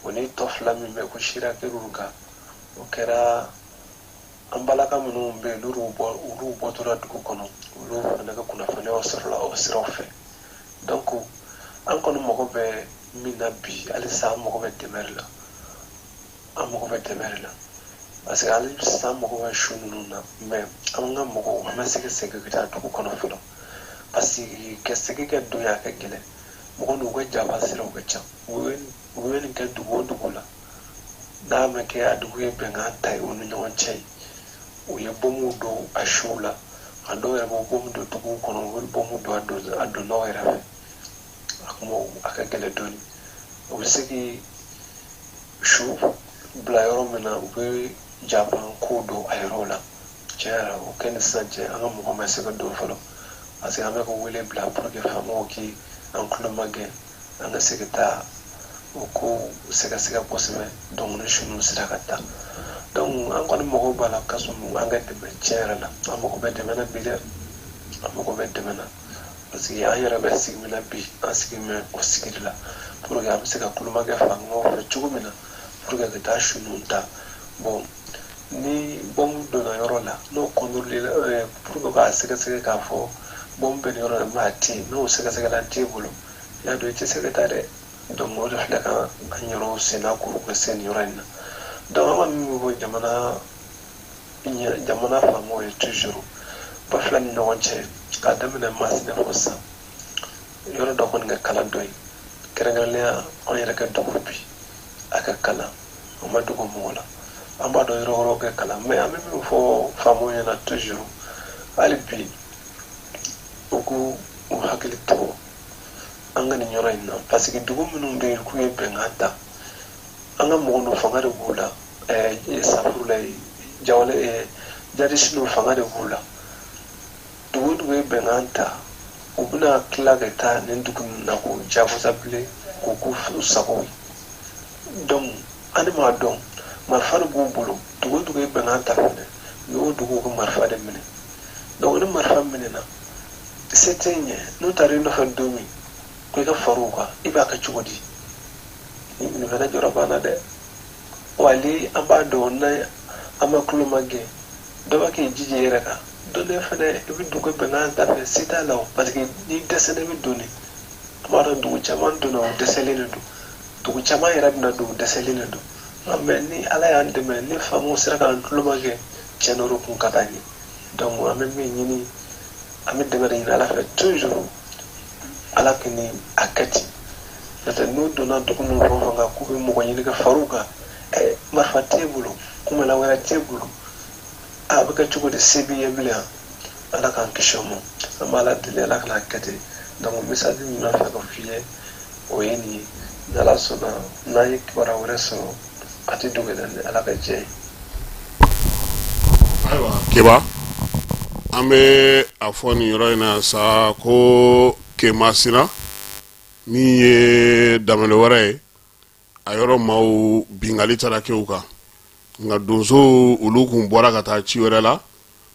O ni tɔ fila min bɛ ko seereya kɛra kan, o kɛra an balaka minnu bɛ yen, n'olu bɔ olu bɔtɔla dugu kɔnɔ, olu fana ka kunnafoniyaw sɔrɔla o siraw fɛ. Donc an kɔni mago bɛ min na bi, halisa an mago bɛ dɛmɛ de la, an mago bɛ dɛmɛ de la, parce que hali sisan an mago bɛ su ninnu na. Mais an ka mɔgɔw, an ma se ka segin ka taa dugu kɔnɔ fɔlɔ, parce que ka segin ka don yen, a ka gɛlɛn. Mɔgɔ n'u ka jaba siraw ka ca. U ye nin kɛ dugu o dugu la, n'a ma kɛ a dugu ye bɛnkan ta ye u ni ɲɔgɔn cɛ ye, u ye bɔnmuw don a suw la. A dɔw yɛrɛ bɛ bɔnmu don duguw kɔnɔ, u bɛ bɔnmu don a donnaw yɛrɛ fɛ. A kuma a ka gɛlɛn dɔɔni. U bɛ se k'i su bila yɔrɔ min na, u bɛ jaban kow don a yɔrɔw la. Tiɲɛ yɛrɛ, o kɛ ni sisan cɛ, an ka mɔgɔ ma se ka don fɔlɔ, parce que an bɛ ka wele bila pour que faamaw k'i an tulo magɛn, an ka se ka taa o ko sɛgɛsɛgɛ kosɛbɛ. Donc ni su ninnu sera ka taa, donc an kɔni mago b'a la. Kasimu, an ka dɛmɛ, tiɲɛ yɛrɛ la, an mago bɛ dɛmɛ na bi dɛ, an mago bɛ dɛmɛ na, parce que an yɛrɛ bɛ sigi min na bi, an sigi bɛ o sigi de la pour que an bɛ se ka kulomakɛ fangaw fɛ cogo min na pour que ka taa su ninnu ta. Bon, ni bɔnmu donna yɔrɔ la, n'o contrôler pour que k'a sɛgɛsɛgɛ k'a fɔ Bɔnbu bɛ nin yɔrɔ la, mais a tɛ yen. N'o sɛgɛsɛgɛlan t'e bolo, i y'a dɔn i tɛ se ka taa dɛ. Donc o de filɛ ka an yɛrɛw senna kuru ka se nin yɔrɔ in na. Donc an ka min bɛ fɔ jamana faamaw ye toujours, ba fila ni ɲɔgɔn cɛ, k'a daminɛ Masina fo sisan, yɔrɔ dɔ kɔni ka kalan dɔ ye, kɛrɛnkɛrɛnnenya anw yɛrɛ ka dugu bi a ka kalan, o ma dogo mɔgɔ la. An b'a dɔn yɔrɔ wɛrɛw ka kalan, mais an bɛ min fɔ faamaw ɲɛna toujours, hali bi u k'u u hakili to an ka nin yɔrɔ in na, parce que dugu minnu bɛ yen k'u ye bɛnkan ta, an ka mɔgɔ ninnu fanga de b'u la, safurula jawale jadisi ninnu fanga de b'u la. Dugu o dugu ye bɛnkan ta, u bɛna tila ka taa nin dugu ninnu na k'u jagosa bilen k'u k'u sago ye. Donc an m'a dɔn, marifa de b'u bolo. Dugu o dugu ye bɛnkan ta fɛnɛ, u y'o duguw ka marifa de minɛ. Donc ni marifa minɛna, se tɛ ɲɛ. N'u taara i nɔfɛ don min ko i ka far'u kan, i b'a kɛ cogo di? Nin fana jɔrɔ b'an na dɛ. Wali an b'a dɔn, n'a an ma tulo ma gɛn, dɔ b'a k'i jija i yɛrɛ kan. Don dɔ fɛnɛ i bɛ dugu bɛnkan ta fɛ, se t'a la o, parce que n'i dɛsɛlen i bɛ don de. An b'a dɔn dugu caman donna, u dɛsɛlen de don. Dugu caman yɛrɛ bɛna don, u dɛsɛlen de don. Mais ni Ala y'an dɛmɛ, ni faamaw sera k'an tulo ma gɛn, tiɲɛ na o de kun ka d'an ye. Donc an bɛ min ɲini, an bɛ dɛmɛ de ɲini Ala fɛ toujours, Ala ka ni a kɛ ten. N'o tɛ n'u donna dugu ninnu fɛn o fɛn kan k'u bɛ mɔgɔ ɲini ka far'u kan, marifa t'e bolo, kunbɛlan wɛrɛ t'e bolo, a bɛ kɛ cogo di? Se b'i ye bilen? Ala k'an kisi o ma. An b'Ala deli, Ala kana kɛ ten. Donc message min b'a fɛ ka f'i ye, o ye nin ye. Ni Ala sɔnna, n'an ye kibaruya wɛrɛ sɔrɔ, a tɛ dogo i la, ni Ala ka jɛ ye. Ayiwa Keba, an bɛ a fɔ nin yɔrɔ in na sa ko Kemasina min ye Danbɛlɛ wɛrɛ ye, a yɔrɔ maaw binkanni taara kɛ u kan, nka donsow olu kun bɔra ka taa ci wɛrɛ la.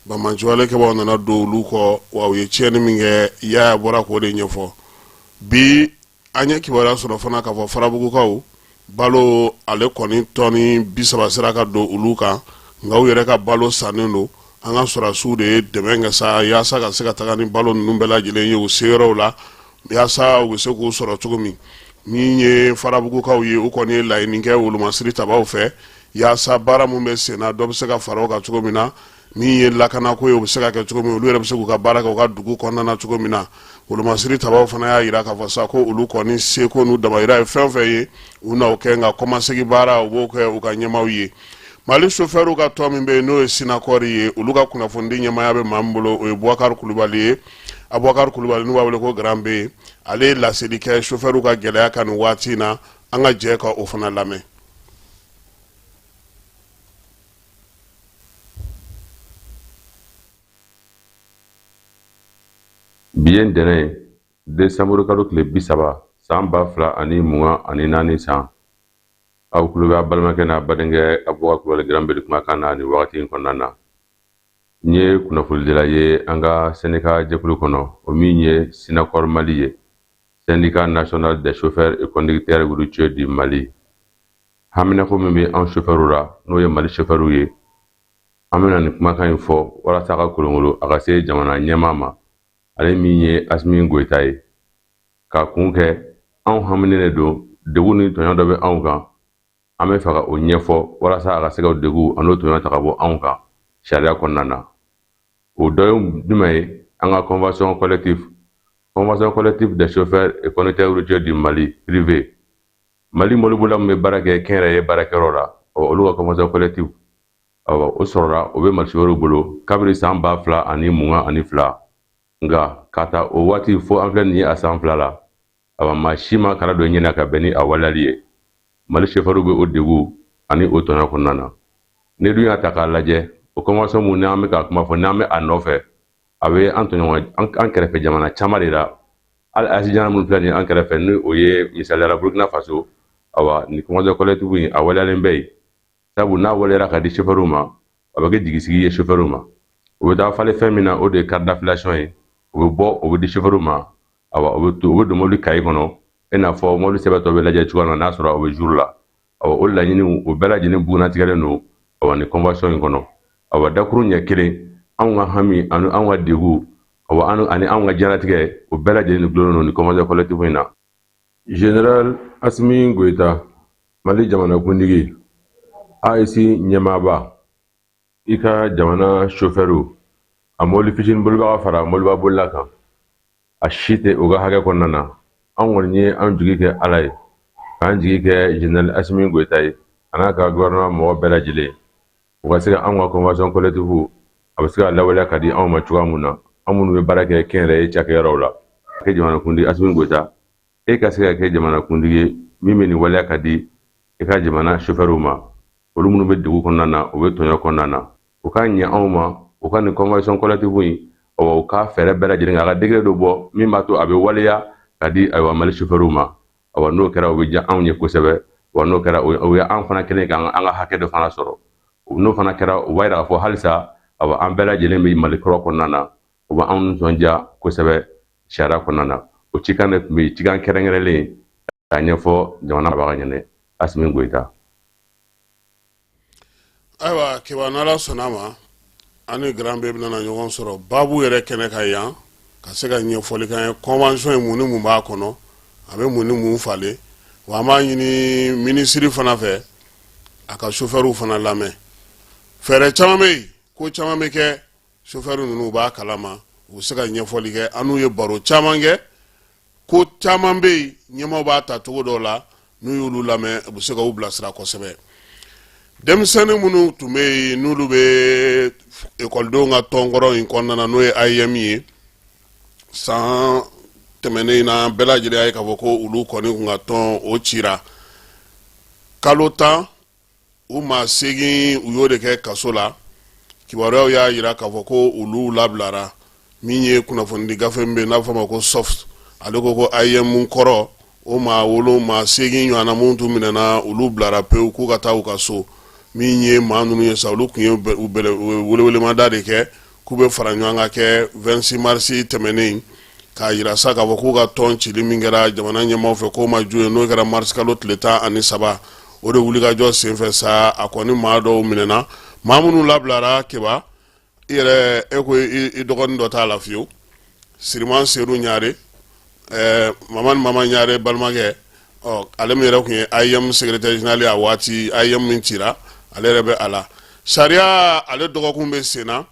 Banbaanciwalekɛbaw nana don olu kɔ, wa u ye tiɲɛni min kɛ, Yaya bɔra k'o de ɲɛfɔ bi. An ye kibaruya sɔrɔ fana k'a fɔ Farabugukaw balo ale kɔni tɔni 30 sera ka don olu kan, nka u yɛrɛ ka balo sannen don. An ka sɔrɔdasiw de ye dɛmɛ kɛ sa yaasa ka se ka taga ni balo ninnu bɛɛ lajɛlen ye u seyɔrɔw la, yaasa u bɛ se k'u sɔrɔ cogo min. Min ye Farabugukaw ye, u kɔni ye laɲini kɛ wolomasiri tabaw fɛ yaasa baara min bɛ sen na, dɔ bɛ se ka fara o kan cogo min na. Min ye lakanako ye, o bɛ se ka kɛ cogo min, olu yɛrɛ bɛ se k'u ka baara kɛ u ka dugu kɔnɔna na cogo min na. Wolomasiri tabaw fana y'a jira k'a fɔ sa ko olu kɔni seko n'u damayira ye fɛn fɛn ye, u na o kɛ, nka kɔmasegin baara, u b'o kɛ u ka ɲɛmaaw ye. Mali sofɛriw ka tɔn min bɛ yen, n'o ye Sinakɔri ye, olu ka kunnafonidi ɲɛmaaya bɛ maa min bolo, o ye Bubakari Kulubali ye. Abubakari Kulubali, n'u b'a wele ko Grand B, ale ye laseli kɛ sofɛriw ka gɛlɛya kan nin waati in na. An ka jɛ ka o fana lamɛn. Bi ye ntɛnɛn ye, desanburu kalo tile 30, san 2024 san. Aw tulo bɛ a balimakɛ n'a badenkɛ Abubakar Kulubali Grand B de kumakan na nin wagati in kɔnɔna na. N ye kunnafonidila ye an ka sɛndika jɛkulu kɔnɔ, o min ye Sinakɔr Mali ye, Syndicat national des chauffeurs et conducteurs routiers du Mali. Haminako min bɛ an sofɛriw la, n'o ye Mali sofɛriw ye, an bɛna nin kumakan in fɔ walasa a ka kolonkolon a ka se jamana ɲɛmaa ma, ale min ye Asimi Goyita ye. K'a kun kɛ, anw haminen de don, degun ni tɔɲɔ dɔ bɛ anw kan, an bɛ fɛ ka o ɲɛfɔ walasa a ka se ka degun an'o tɔɲɔ ta ka bɔ anw kan sariya kɔnɔna na. O dɔ ye jumɛn ye? An ka convention collective, convention collective des chauffeurs et conducteurs routiers du Mali privé, Mali mɔbilibolila min bɛ baara kɛ kɛnyɛrɛye baarakɛyɔrɔ la, olu ka convention collective, awa, o sɔrɔla, o bɛ Mali chauffeurs bolo kabini san 2022. Nka ka ta o waati fo an filɛ nin ye a san 2 la, awa, maa si ma kala don ɲɛ na ka bɛn ni a waleyali ye. Mali chauffeurs bɛ o degun ani o tɔɲɔ kɔnɔna na. Ne dun y'a ta k'a lajɛ, o convention mun n'an bɛ ka kuma fɔ, n'an bɛ a nɔfɛ, a bɛ an tɔɲɔgɔn an kɛrɛfɛ jamana caman de la. Hali AES jamana minnu filɛ nin ye an kɛrɛfɛ, ni o ye misaliyara Burkina Faso, awa, nin convention collective in a waleyalen bɛ yen. Sabu n'a waleyara ka di chauffeurs ma, a bɛ kɛ jigisigi ye chauffeurs ma. O bɛ taa falen fɛn min na, o de ye carte d'affiliation ye. O bɛ bɔ, o bɛ di chauffeurs ma. Awa, o bɛ to, o bɛ don mobili kaye kɔnɔ, i n'a fɔ mobili sɛbɛn tɔ bɛ lajɛ cogoya min na, n'a sɔrɔ o bɛ jour la. Awa, o laɲiniw, o bɛɛ lajɛlen bugunnatigɛlen don, awa, nin convention in kɔnɔ. Awa, dakuru ɲɛ kelen, anw ka hami ani anw ka degun, Awa, an ani anw ka diɲɛlatigɛ, o bɛɛ lajɛlen de dulonnen don nin convention collective in na. Général Assimi Goïta, Mali jamanakuntigi, AES ɲɛmaaba, i ka jamana sofɛriw, a mobili fitinin bolibaga fara mɔbiliba bolila kan, a si tɛ u ka hakɛ kɔnɔna na. An kɔni ye an jigi kɛ Ala ye, k'an jigi kɛ Général Assimi Goïta ye, a n'a ka gouvernement mɔgɔ bɛɛ lajɛlen, u ka se ka anw ka convention collective, a bɛ se ka lawaleya ka di anw ma cogoya mun na, an minnu bɛ baara kɛ kɛnyɛrɛye cakɛyɔrɔw la. Kɛ jamanakuntigi Assimi Goïta, e ka se ka kɛ jamanakuntigi ye min bɛ nin waleya ka di i ka jamana sofɛriw ma, olu minnu bɛ degun kɔnɔna na, u bɛ tɔɲɔ kɔnɔna na. U ka ɲɛ anw ma, u ka nin convention collective in, awa, u ka fɛɛrɛ bɛɛ lajɛlen kɛ, a ka décret dɔ bɔ min b'a to a bɛ waleya ka di, ayiwa, Mali sofɛriw ma. Awa, n'o kɛra, o bɛ diya anw ye kosɛbɛ. Wa n'o kɛra, o ye an fana kɛlen k'an ka hakɛ dɔ fana sɔrɔ. N'o fana kɛra, o b'a yira k'a fɔ halisa, awa, an bɛɛ lajɛlen bɛ Mali kɔrɔ kɔnɔna na. O bɛ anw nisɔndiya kosɛbɛ sariya kɔnɔna na. O cikan de tun bɛ yen, cikan kɛrɛnkɛrɛnlen k'a ɲɛfɔ jamana marabaga ɲɛnɛ, Asimi Goyita. Ayiwa Keba, n'Ala sɔnna a ma, an ni Grand B bɛna ɲɔgɔn sɔrɔ baabu yɛrɛ kɛnɛ kan yan, ka se ka ɲɛfɔli k'an ye convention ye mun ni mun b'a kɔnɔ, a bɛ mun ni mun falen. Wa an b'a ɲini minisiri fana fɛ, a ka sofɛriw fana lamɛn. Fɛɛrɛ caman bɛ yen, ko caman bɛ kɛ, sofɛri ninnu b'a kalama, u bɛ se ka ɲɛfɔli kɛ. An n'u ye baro caman kɛ. Ko caman bɛ yen, ɲɛmaaw b'a ta cogo dɔw la, n'u y'olu lamɛn, u bɛ se ka u bilasira kosɛbɛ. Denmisɛnnin minnu tun bɛ yen, n'olu bɛ ekɔlidenw ka tɔnkɔrɔ in kɔnɔna na, n'o ye AEEM ye, san tɛmɛnen in na, bɛɛ lajɛlen y'a ye k'a fɔ ko olu kɔni tun ka tɔn o cira. Kalo 10, u maa 8, u y'o de kɛ kaso la. Kibaruyaw y'a jira k'a fɔ ko olu labilara. Min ye kunnafonidi gafe min bɛ yen n'a bɛ fɔ a ma ko Soft, ale ko AEEM kɔrɔ, o maa wolo maa 8 ɲɔgɔnna minnu tun minɛna, olu bilara pewu k'u ka taa u ka so. Min ye maa ninnu ye sa, olu tun ye welewelemada de kɛ k'u bɛ fara ɲɔgɔn kan kɛ 26 mars tɛmɛnen, k'a jira sa k'a fɔ k'u ka tɔn cili min kɛra jamana ɲɛmaaw fɛ, k'o ma jo ye. N'o kɛra mars kalo tile 13, o de wulikajɔ senfɛ sa, a kɔni maa dɔw minɛna. Maa minnu labilara, Keba, i yɛrɛ, e ko i dɔgɔnin dɔ t'a la fiyewu, Siriman Sedu Ɲare, mama ni mama Ɲare balimakɛ. Ɔ, ale min yɛrɛ tun ye AEEM secrétaire général ye a waati, AEEM min cira, ale yɛrɛ bɛ a la. Sariya, ale dɔgɔkun bɛ sen na.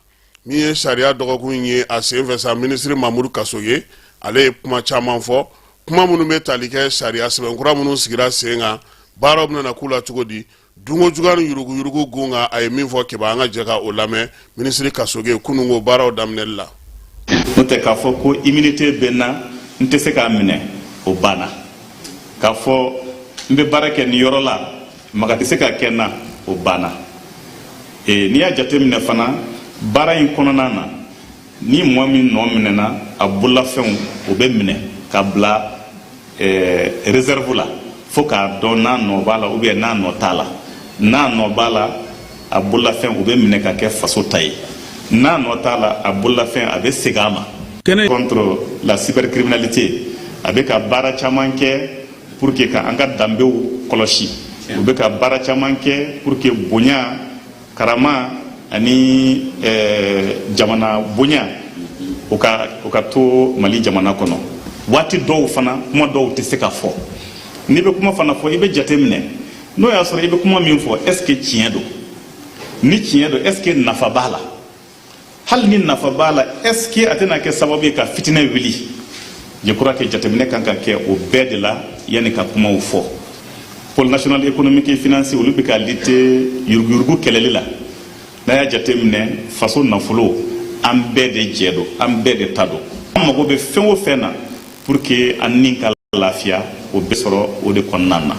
Min ye sariya dɔgɔkun ye, a senfɛ sa, minisiri Mamudu Kasoge, ale ye kuma caman fɔ, kuma minnu bɛ tali kɛ sariya sɛbɛnkura minnu sigira sen kan, baaraw bɛna k'u la cogo di, dunko juguya ni yuruguyurugu gun kan. A ye min fɔ, Keba, an ka jɛ ka o lamɛn, minisiri Kasoge, kununko baaraw daminɛli la. N'o tɛ, k'a fɔ ko immunité bɛ n na, n tɛ se k'a minɛ, o banna. K'a fɔ n bɛ baara kɛ nin yɔrɔ la, maga tɛ se ka kɛ n na, o banna. N'i y'a jateminɛ fana, baara in kɔnɔna na, ni mɔgɔ min nɔ minɛna, a bololafɛnw, o bɛ minɛ ka bila réserve la fo k'a dɔn n'a nɔ b'a la ou bien n'a nɔ t'a la. N'a nɔ b'a la, a bololafɛn, o bɛ minɛ ka kɛ faso ta ye. N'a nɔ t'a la, a bololafɛn, a bɛ segin a ma. Contre la cybercriminalité, a bɛ ka baara caman kɛ pour que ka an ka danbew kɔlɔsi. U bɛ ka baara caman kɛ pour que bonya, karama ani jamana bonya, o ka to Mali jamana kɔnɔ. Waati dɔw fana, kuma dɔw tɛ se ka fɔ. N'i bɛ kuma fana fɔ, i bɛ jate minɛ n'o y'a sɔrɔ i bɛ kuma min fɔ, est ce que tiɲɛ don? Ni tiɲɛ don, est ce que nafa b'a la? Hali ni nafa b'a la, est ce que a tɛna kɛ sababu ye ka fitinɛ wuli? Je crois que jateminɛ kan ka kɛ o bɛɛ de la yanni ka kumaw fɔ. Pôle national économique et financier, olu bɛ ka lutter yuruguyurugu kɛlɛli la. N'a y'a jateminɛ, faso nafolo, an bɛɛ de jɛ don, an bɛɛ de ta don. An mago bɛ fɛn o fɛn na pour que an ni ka lafiya, o bɛ sɔrɔ o de kɔnɔna na.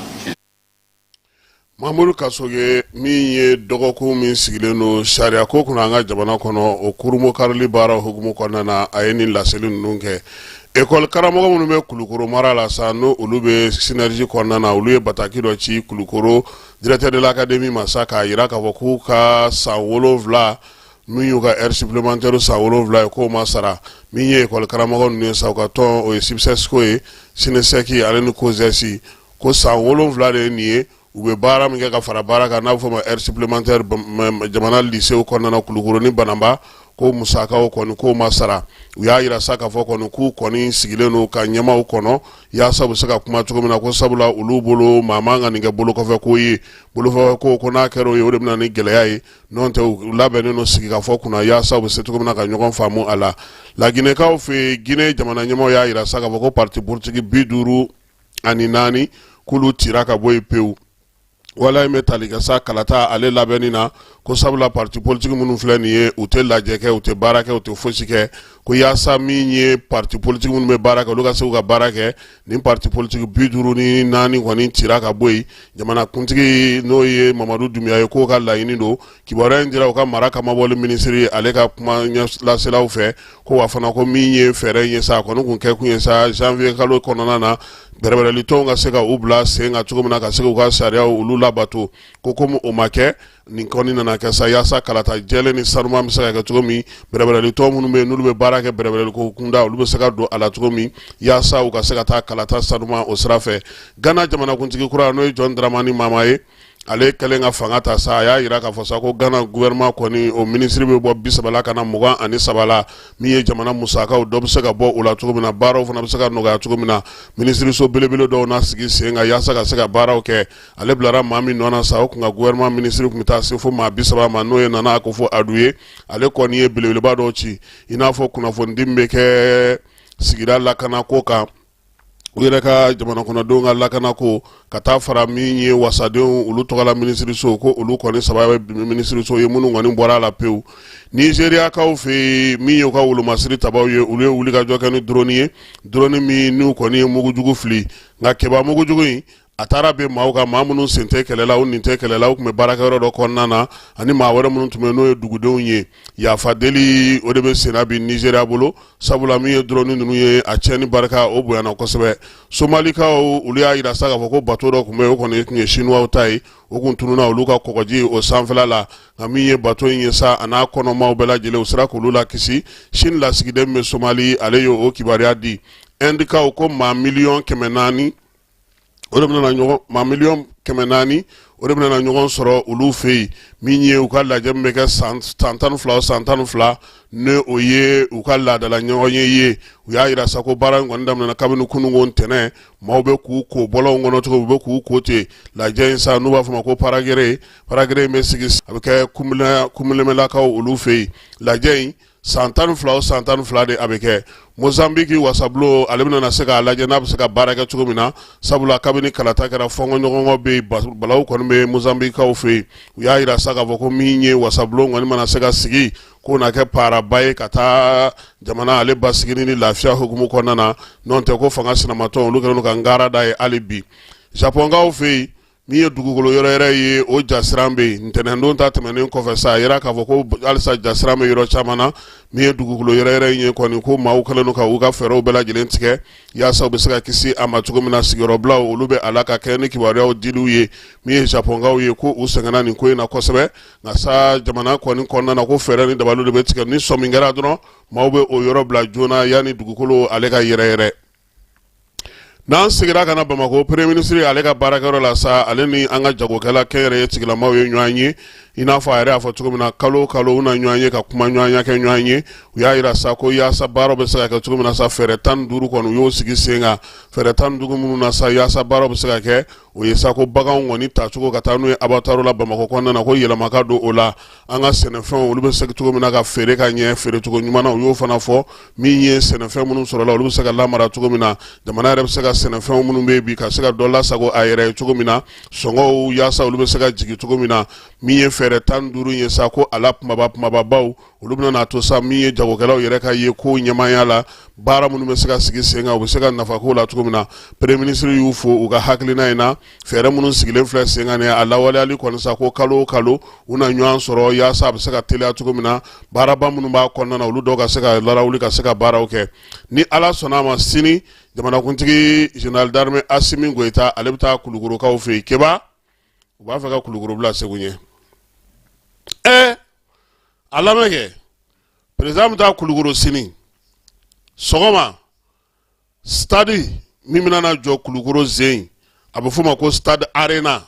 Mamudu Kasoge, min ye dɔgɔkun min sigilen don sariya ko kunna an ka jamana kɔnɔ, o kurunbonkarili baara hukumu kɔnɔna na, a ye nin laseli ninnu kɛ. Ekɔli karamɔgɔ minnu bɛ Kulukoro mara la sa, n'o olu bɛ SYNERGIE kɔnɔna na, olu ye bataki dɔ ci Kulukoro directeur de l'académie ma sa, k'a jira k'a fɔ k'u ka san 7 min y'u ka heure supplémentaire san 7 ye, k'o ma sara. Min ye ekɔli karamɔgɔ ninnu ye sa, u ka tɔn, o ye SYPSESCO ye, SYNESEC ale ni COSES, ko san 7 de ye nin ye, u bɛ baara min kɛ ka fara baara kan, n'a bɛ fɔ o ma heure supplémentaire, jamana lycée kɔnɔna na, Kulukoro ni Bananba. ko musakaw kɔni k'o ma sara. U y'a yira sa k'a fɔ kɔni k'u kɔni sigilen don ka ɲɛmaaw kɔnɔ yaasa u bɛ se ka kuma cogo min na, ko sabula olu bolo maa man ka nin kɛ bolokɔfɛ ko ye. Bolokɔfɛ ko, ko n'a kɛra o ye, o de bɛ na ni gɛlɛya ye. N'o tɛ, u labɛnnen don sigikafɔ kunna yaasa u bɛ se cogo min na ka ɲɔgɔn faamu a la. Laginɛkaw fɛ yen, Ginɛ jamana ɲɛmaaw y'a yira sa k'a fɔ ko parti politique 54 k'olu cira ka bɔ yen pewu. Wala in bɛ tali kɛ sa kalata ale labɛnni na, ko sabula parti politique minnu filɛ nin ye, u tɛ lajɛ kɛ, u tɛ baara kɛ, u tɛ fosi kɛ, ko yaasa min ye parti politique minnu bɛ baara kɛ, olu ka se k'u ka baara kɛ. Nin parti politique 54 kɔni cira ka bɔ yen. Jamanakuntigi, n'o ye Mamadu Dunbiya ye, k'o ka laɲini don. Kibaruya in dira u ka mara kamabɔli minisiri ale ka kuma laselaw fɛ, ko wa fana ko min ye fɛɛrɛ in ye sa, a kɔni kun kɛ kun ye sa, janvier kalo kɔnɔna na, bɛrɛbɛrɛlitɔnw ka se ka u bila sen kan cogo min na, ka se k'u ka sariyaw olu labato. Ko komi o ma kɛ, nin kɔni nana kɛ sa yaasa kalata jɛlen ni sanuman bɛ se ka kɛ cogo min, bɛrɛbɛrɛlitɔn minnu bɛ yen, n'olu bɛ baara kɛ bɛrɛbɛrɛliko kunda, olu bɛ se ka don a la cogo min, yaasa u ka se ka taa kalata sanuman o sira fɛ. Gana jamanakuntigi kura, n'o ye John Dramani Mahama ye, ale kɛlen ka fanga ta sa, a y'a yira k'a fɔ sa ko Gana gouvernement kɔni, o minisiri bɛ bɔ 30 la ka na 23 la. Min ye jamana musakaw, dɔ bɛ se ka bɔ o la cogo min na, baaraw fana bɛ se ka nɔgɔya cogo min na, minisiriso belebele dɔw na sigi sen kan yaasa ka se ka baaraw kɛ. Ale bilara maa min nɔ na sa, o kun ka gouvernement minisiri tun bɛ taa se fo maa 30 ma, n'o ye Nana Akufo Addo ye. Ale kɔni ye belebeleba dɔw ci, i n'a fɔ kunnafonidi min bɛ kɛ sigida lakanako kan, u yɛrɛ ka jamana kɔnɔdenw ka lakanako, ka taa fara min ye wasadenw olu tɔgɔla minisiriso, ko olu kɔni saba bɛ minisiriso ye minnu kɔni bɔra a la pewu. Nizeriyakaw fɛ yen, min y'u ka wolomasiri tabaw ye, olu ye wulikajɔ kɛ ni drone ye, drone min n'u kɔni ye mugujugu fili. Nka kɛba, mugujugu in a taara bin maaw kan, maa minnu sen tɛ kɛlɛ la, u nin tɛ kɛlɛ la, u tun bɛ baarakɛyɔrɔ dɔ kɔnɔna na, ani maa wɛrɛ minnu tun bɛ n'o ye dugudenw ye. Yafa deli o de bɛ senna bi Nizeriya bolo, sabula min ye drone ninnu ye, a tiɲɛni barika o bonyana kosɛbɛ. Somalikaw olu y'a yira sa k'a fɔ ko bato dɔ tun bɛ yen, o kɔni tun ye Sinuwaw ta ye, o kun tununna olu ka kɔgɔji o sanfɛla la. Nka min ye bato in ye sa, a n'a kɔnɔmaw bɛɛ lajɛlen, u sera k'olu lakisi. Sini lasigiden min bɛ Somali, ale ye o kibaruya di. Ɛndikaw ko maa miliyɔn 400 o de bɛna ɲɔgɔn, maa miliyɔn 400 o de bɛna ɲɔgɔn sɔrɔ olu fɛ yen. Min ye u ka lajɛ min bɛ kɛ san 12 o san 12, ni o ye u ka laadala ɲɔgɔnye ye, u y'a yira sa ko baara in kɔni daminɛna kabini kununko ntɛnɛn. Maaw bɛ k'u ko bɔlɔnw kɔnɔ cogo, u bɛ k'u ko ten. Lajɛ in sa, n'u b'a fɔ ma ko paragere, paragere in bɛ sigi, a bɛ kɛ Kunbilenbalakaw olu fɛ yen. Lajɛ in, san 12 o san 12 de a bɛ kɛ. Mozambiki wasabulon, ale bɛna na se k'a lajɛ n'a bɛ se ka baara kɛ cogo min na, sabula kabini kalata kɛra, fɔnkɔɲɔgɔnkɔ bɛ yen, balawu kɔni bɛ Mozambikikaw fɛ yen. U y'a yira sa k'a fɔ ko min ye wasabulon kɔni mana se ka sigi, k'o na kɛ paraba ye ka taa jamana ale basigi ni lafiya hukumu kɔnɔna na. N'o tɛ, ko fanga sinamatɔn olu kɛlen don ka ngara da ye hali bi. Japɔnkaw fɛ yen, min ye dugukolo yɛrɛyɛrɛ ye, o jasiran bɛ yen. Ntɛnɛndon ta tɛmɛnen kɔfɛ sa, a yira k'a fɔ ko halisa jasiran bɛ yɔrɔ caman na. Min ye dugukolo yɛrɛyɛrɛ in ye kɔni, ko maaw kɛlen don ka u ka fɛɛrɛw bɛɛ lajɛlen tigɛ yaasa u bɛ se ka kisi a ma cogo min na. Sigiyɔrɔbilaw olu bɛ a la ka kɛ ni kibaruyaw diliw ye. Min ye Japɔnkaw ye, ko u sɛgɛnna nin ko in na kosɛbɛ. Nka sa, jamana kɔni kɔnɔna na, ko fɛɛrɛ ni dabaliw de bɛ tigɛ, ni sɔmi kɛra dɔrɔn, maaw bɛ o yɔrɔ bila joona yanni dugukolo ale ka yɛrɛyɛrɛ. N'an seginna ka na Bamakɔ, premier ministre ale ka baarakɛyɔrɔ la sa, ale ni an ka jagokɛla kɛnyɛrɛye tigilamaw ye ɲɔgɔn ye. I n'a fɔ a yɛrɛ y'a fɔ cogo min na, kalo o kalo u na ɲɔgɔn ye ka kuma ɲɔgɔnya kɛ ɲɔgɔn ye. U y'a yira sa ko yaasa baaraw bɛ se ka kɛ cogo min na sa, fɛɛrɛ 15 kɔni u y'o sigi sen kan. Fɛɛrɛ 15 minnu na sa yaasa baaraw bɛ se ka kɛ, o ye sa ko baganw kɔni tacogo ka taa n'u ye abattoir la Bamakɔ kɔnɔna na, ko yɛlɛma ka don o la. An ka sɛnɛfɛnw olu bɛ se cogo min na ka feere ka ɲɛ feerecogo ɲuman na, u y'o fana fɔ. Min ye sɛnɛfɛn minnu sɔrɔla, olu bɛ se ka lamara cogo min na, jamana yɛrɛ bɛ se ka sɛnɛfɛnw minnu bɛ yen bi ka se ka dɔ lasago a yɛrɛ ye cogo min na, sɔngɔw yaasa olu bɛ se ka jigin cogo min na. Min ye fɛɛrɛ 15 ye sa, ko a la kumaba kumababaw olu bɛna n'a to sa, min ye jagokɛlaw yɛrɛ ka ye ko ɲɛmaaya la, baara minnu bɛ se ka sigi sen kan, u bɛ se ka nafa k'o la cogo min na. Premier ministre y'u fo u ka hakilina in na. Fɛɛrɛ minnu sigilen filɛ sen kan nin, a lawaleyali kɔni sa, ko kalo o kalo u na ɲɔgɔn sɔrɔ yaasa a bɛ se ka teliya cogo min na, baaraba minnu b'a kɔnɔna na, olu dɔw ka se ka larawuli ka se ka baaraw kɛ. Ni Ala sɔnna a ma, sini jamanakuntigi général d'armée Asimi Goyita, ale bɛ taa Kulukorokaw fɛ yen. Keba, u b'a fɛ ka Kulukoro bila Segu ɲɛ. Ɛ, a lamɛn kɛ, président bɛ taa Kulukoro sini sɔgɔma, stade min bɛna na jɔ Kulukoro zen, a bɛ f'o ma ko stade Arena.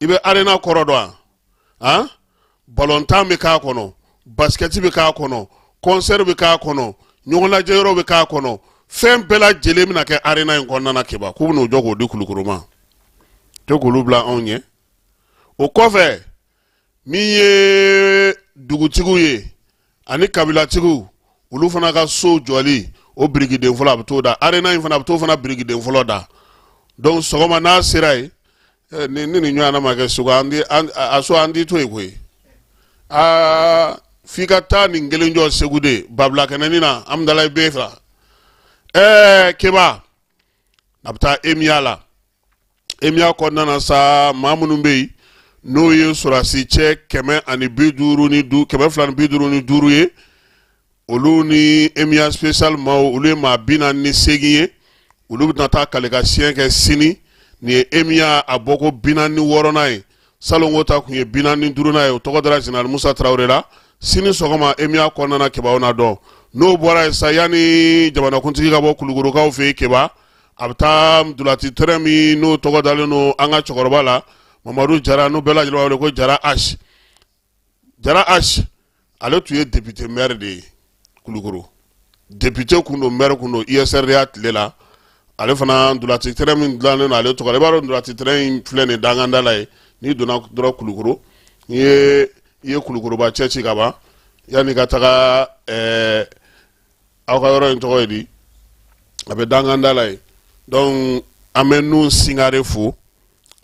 I bɛ Arena kɔrɔ dɔn wa? Han, balontan bɛ k'a kɔnɔ, basket bɛ k'a kɔnɔ, concert bɛ k'a kɔnɔ, ɲɔgɔnlajɛ yɔrɔ bɛ k'a kɔnɔ, fɛn bɛɛ lajɛlen bɛna kɛ arena in kɔnɔna na. Keba, k'u bɛn'o jɔ k'o di Kulukoro ma te k'olu bila anw ɲɛ. O kɔfɛ, min ye dugutigiw ye ani kabilatigiw, olu fana ka so jɔli, o birikiden fɔlɔ, a bɛ t'o da. Arena in fana, a bɛ t'o fana birikiden fɔlɔ da. Donc sɔgɔma n'a sera yen, ni nin ɲɔgɔnna ma kɛ Segu, an a so an t'i to yen koyi. Aa, f'i ka taa nin kelen jɔ Segu de babila kɛnɛnin na, Amudalayi bɛ fila. Keba, a bɛ taa emiya la. Emiya kɔnɔna na sa, maa minnu bɛ yen n'o ye sɔrɔdasi cɛ 155, 255 ye, olu ni emiya spécial maaw, olu ye maa 48 ye. Olu bɛna taa kalikan siɲɛ kɛ sini. Nin ye emiya a bɔko 46nan ye. Salongo ta tun ye 45nan ye, o tɔgɔ dara général Musa Tarawele la. Sini sɔgɔma emiya kɔnɔna na, Keba, na dɔn. N'o bɔra yen sa, yanni jamanakuntigi ka bɔ Kulukorokaw fɛ yen, Keba, a bɛ taa ntolaci terrain min n'o tɔgɔ dalen don an ka cɛkɔrɔba la, Mamadu Jara, n'o bɛɛ lajɛlen b'a wele ko Jara H. Jara H, ale tun ye député maire de ye Kulukoro. Député kun don, maire kun don USRDA tile la. Ale fana, ntolaci terrain min dilannen don ale tɔgɔ la, i b'a dɔn ntolaci terrain in filɛ nin danganda la ye. N'i donna dɔrɔn Kulukoro, n'i ye i ye Kulukoroba cɛ ci ka ban, yanni ka taga aw ka yɔrɔ in tɔgɔ ye di, a bɛ danganda la ye. Donc an bɛ Nun Singare fo,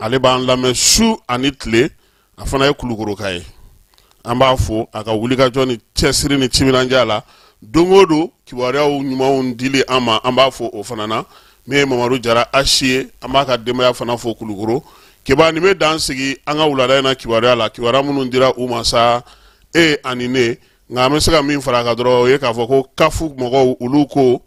ale b'an lamɛn su ani tile. A fana ye Kulukoroka ye. An b'a fo a ka wulikajɔ ni cɛsiri ni timinandiya la don o don, kibaruyaw ɲumanw dili an ma. An b'a fo o fana na. Min ye Mamadu Jara Asi ye, an b'a ka denbaya fana fo Kulukoro. Keba, nin bɛ dan sigi an ka wulada in na kibaruya la, kibaruya minnu dira u ma sa, e ani ne. Nka an bɛ se ka min fara a kan dɔrɔn, o ye k'a fɔ ko kafu mɔgɔw, olu ko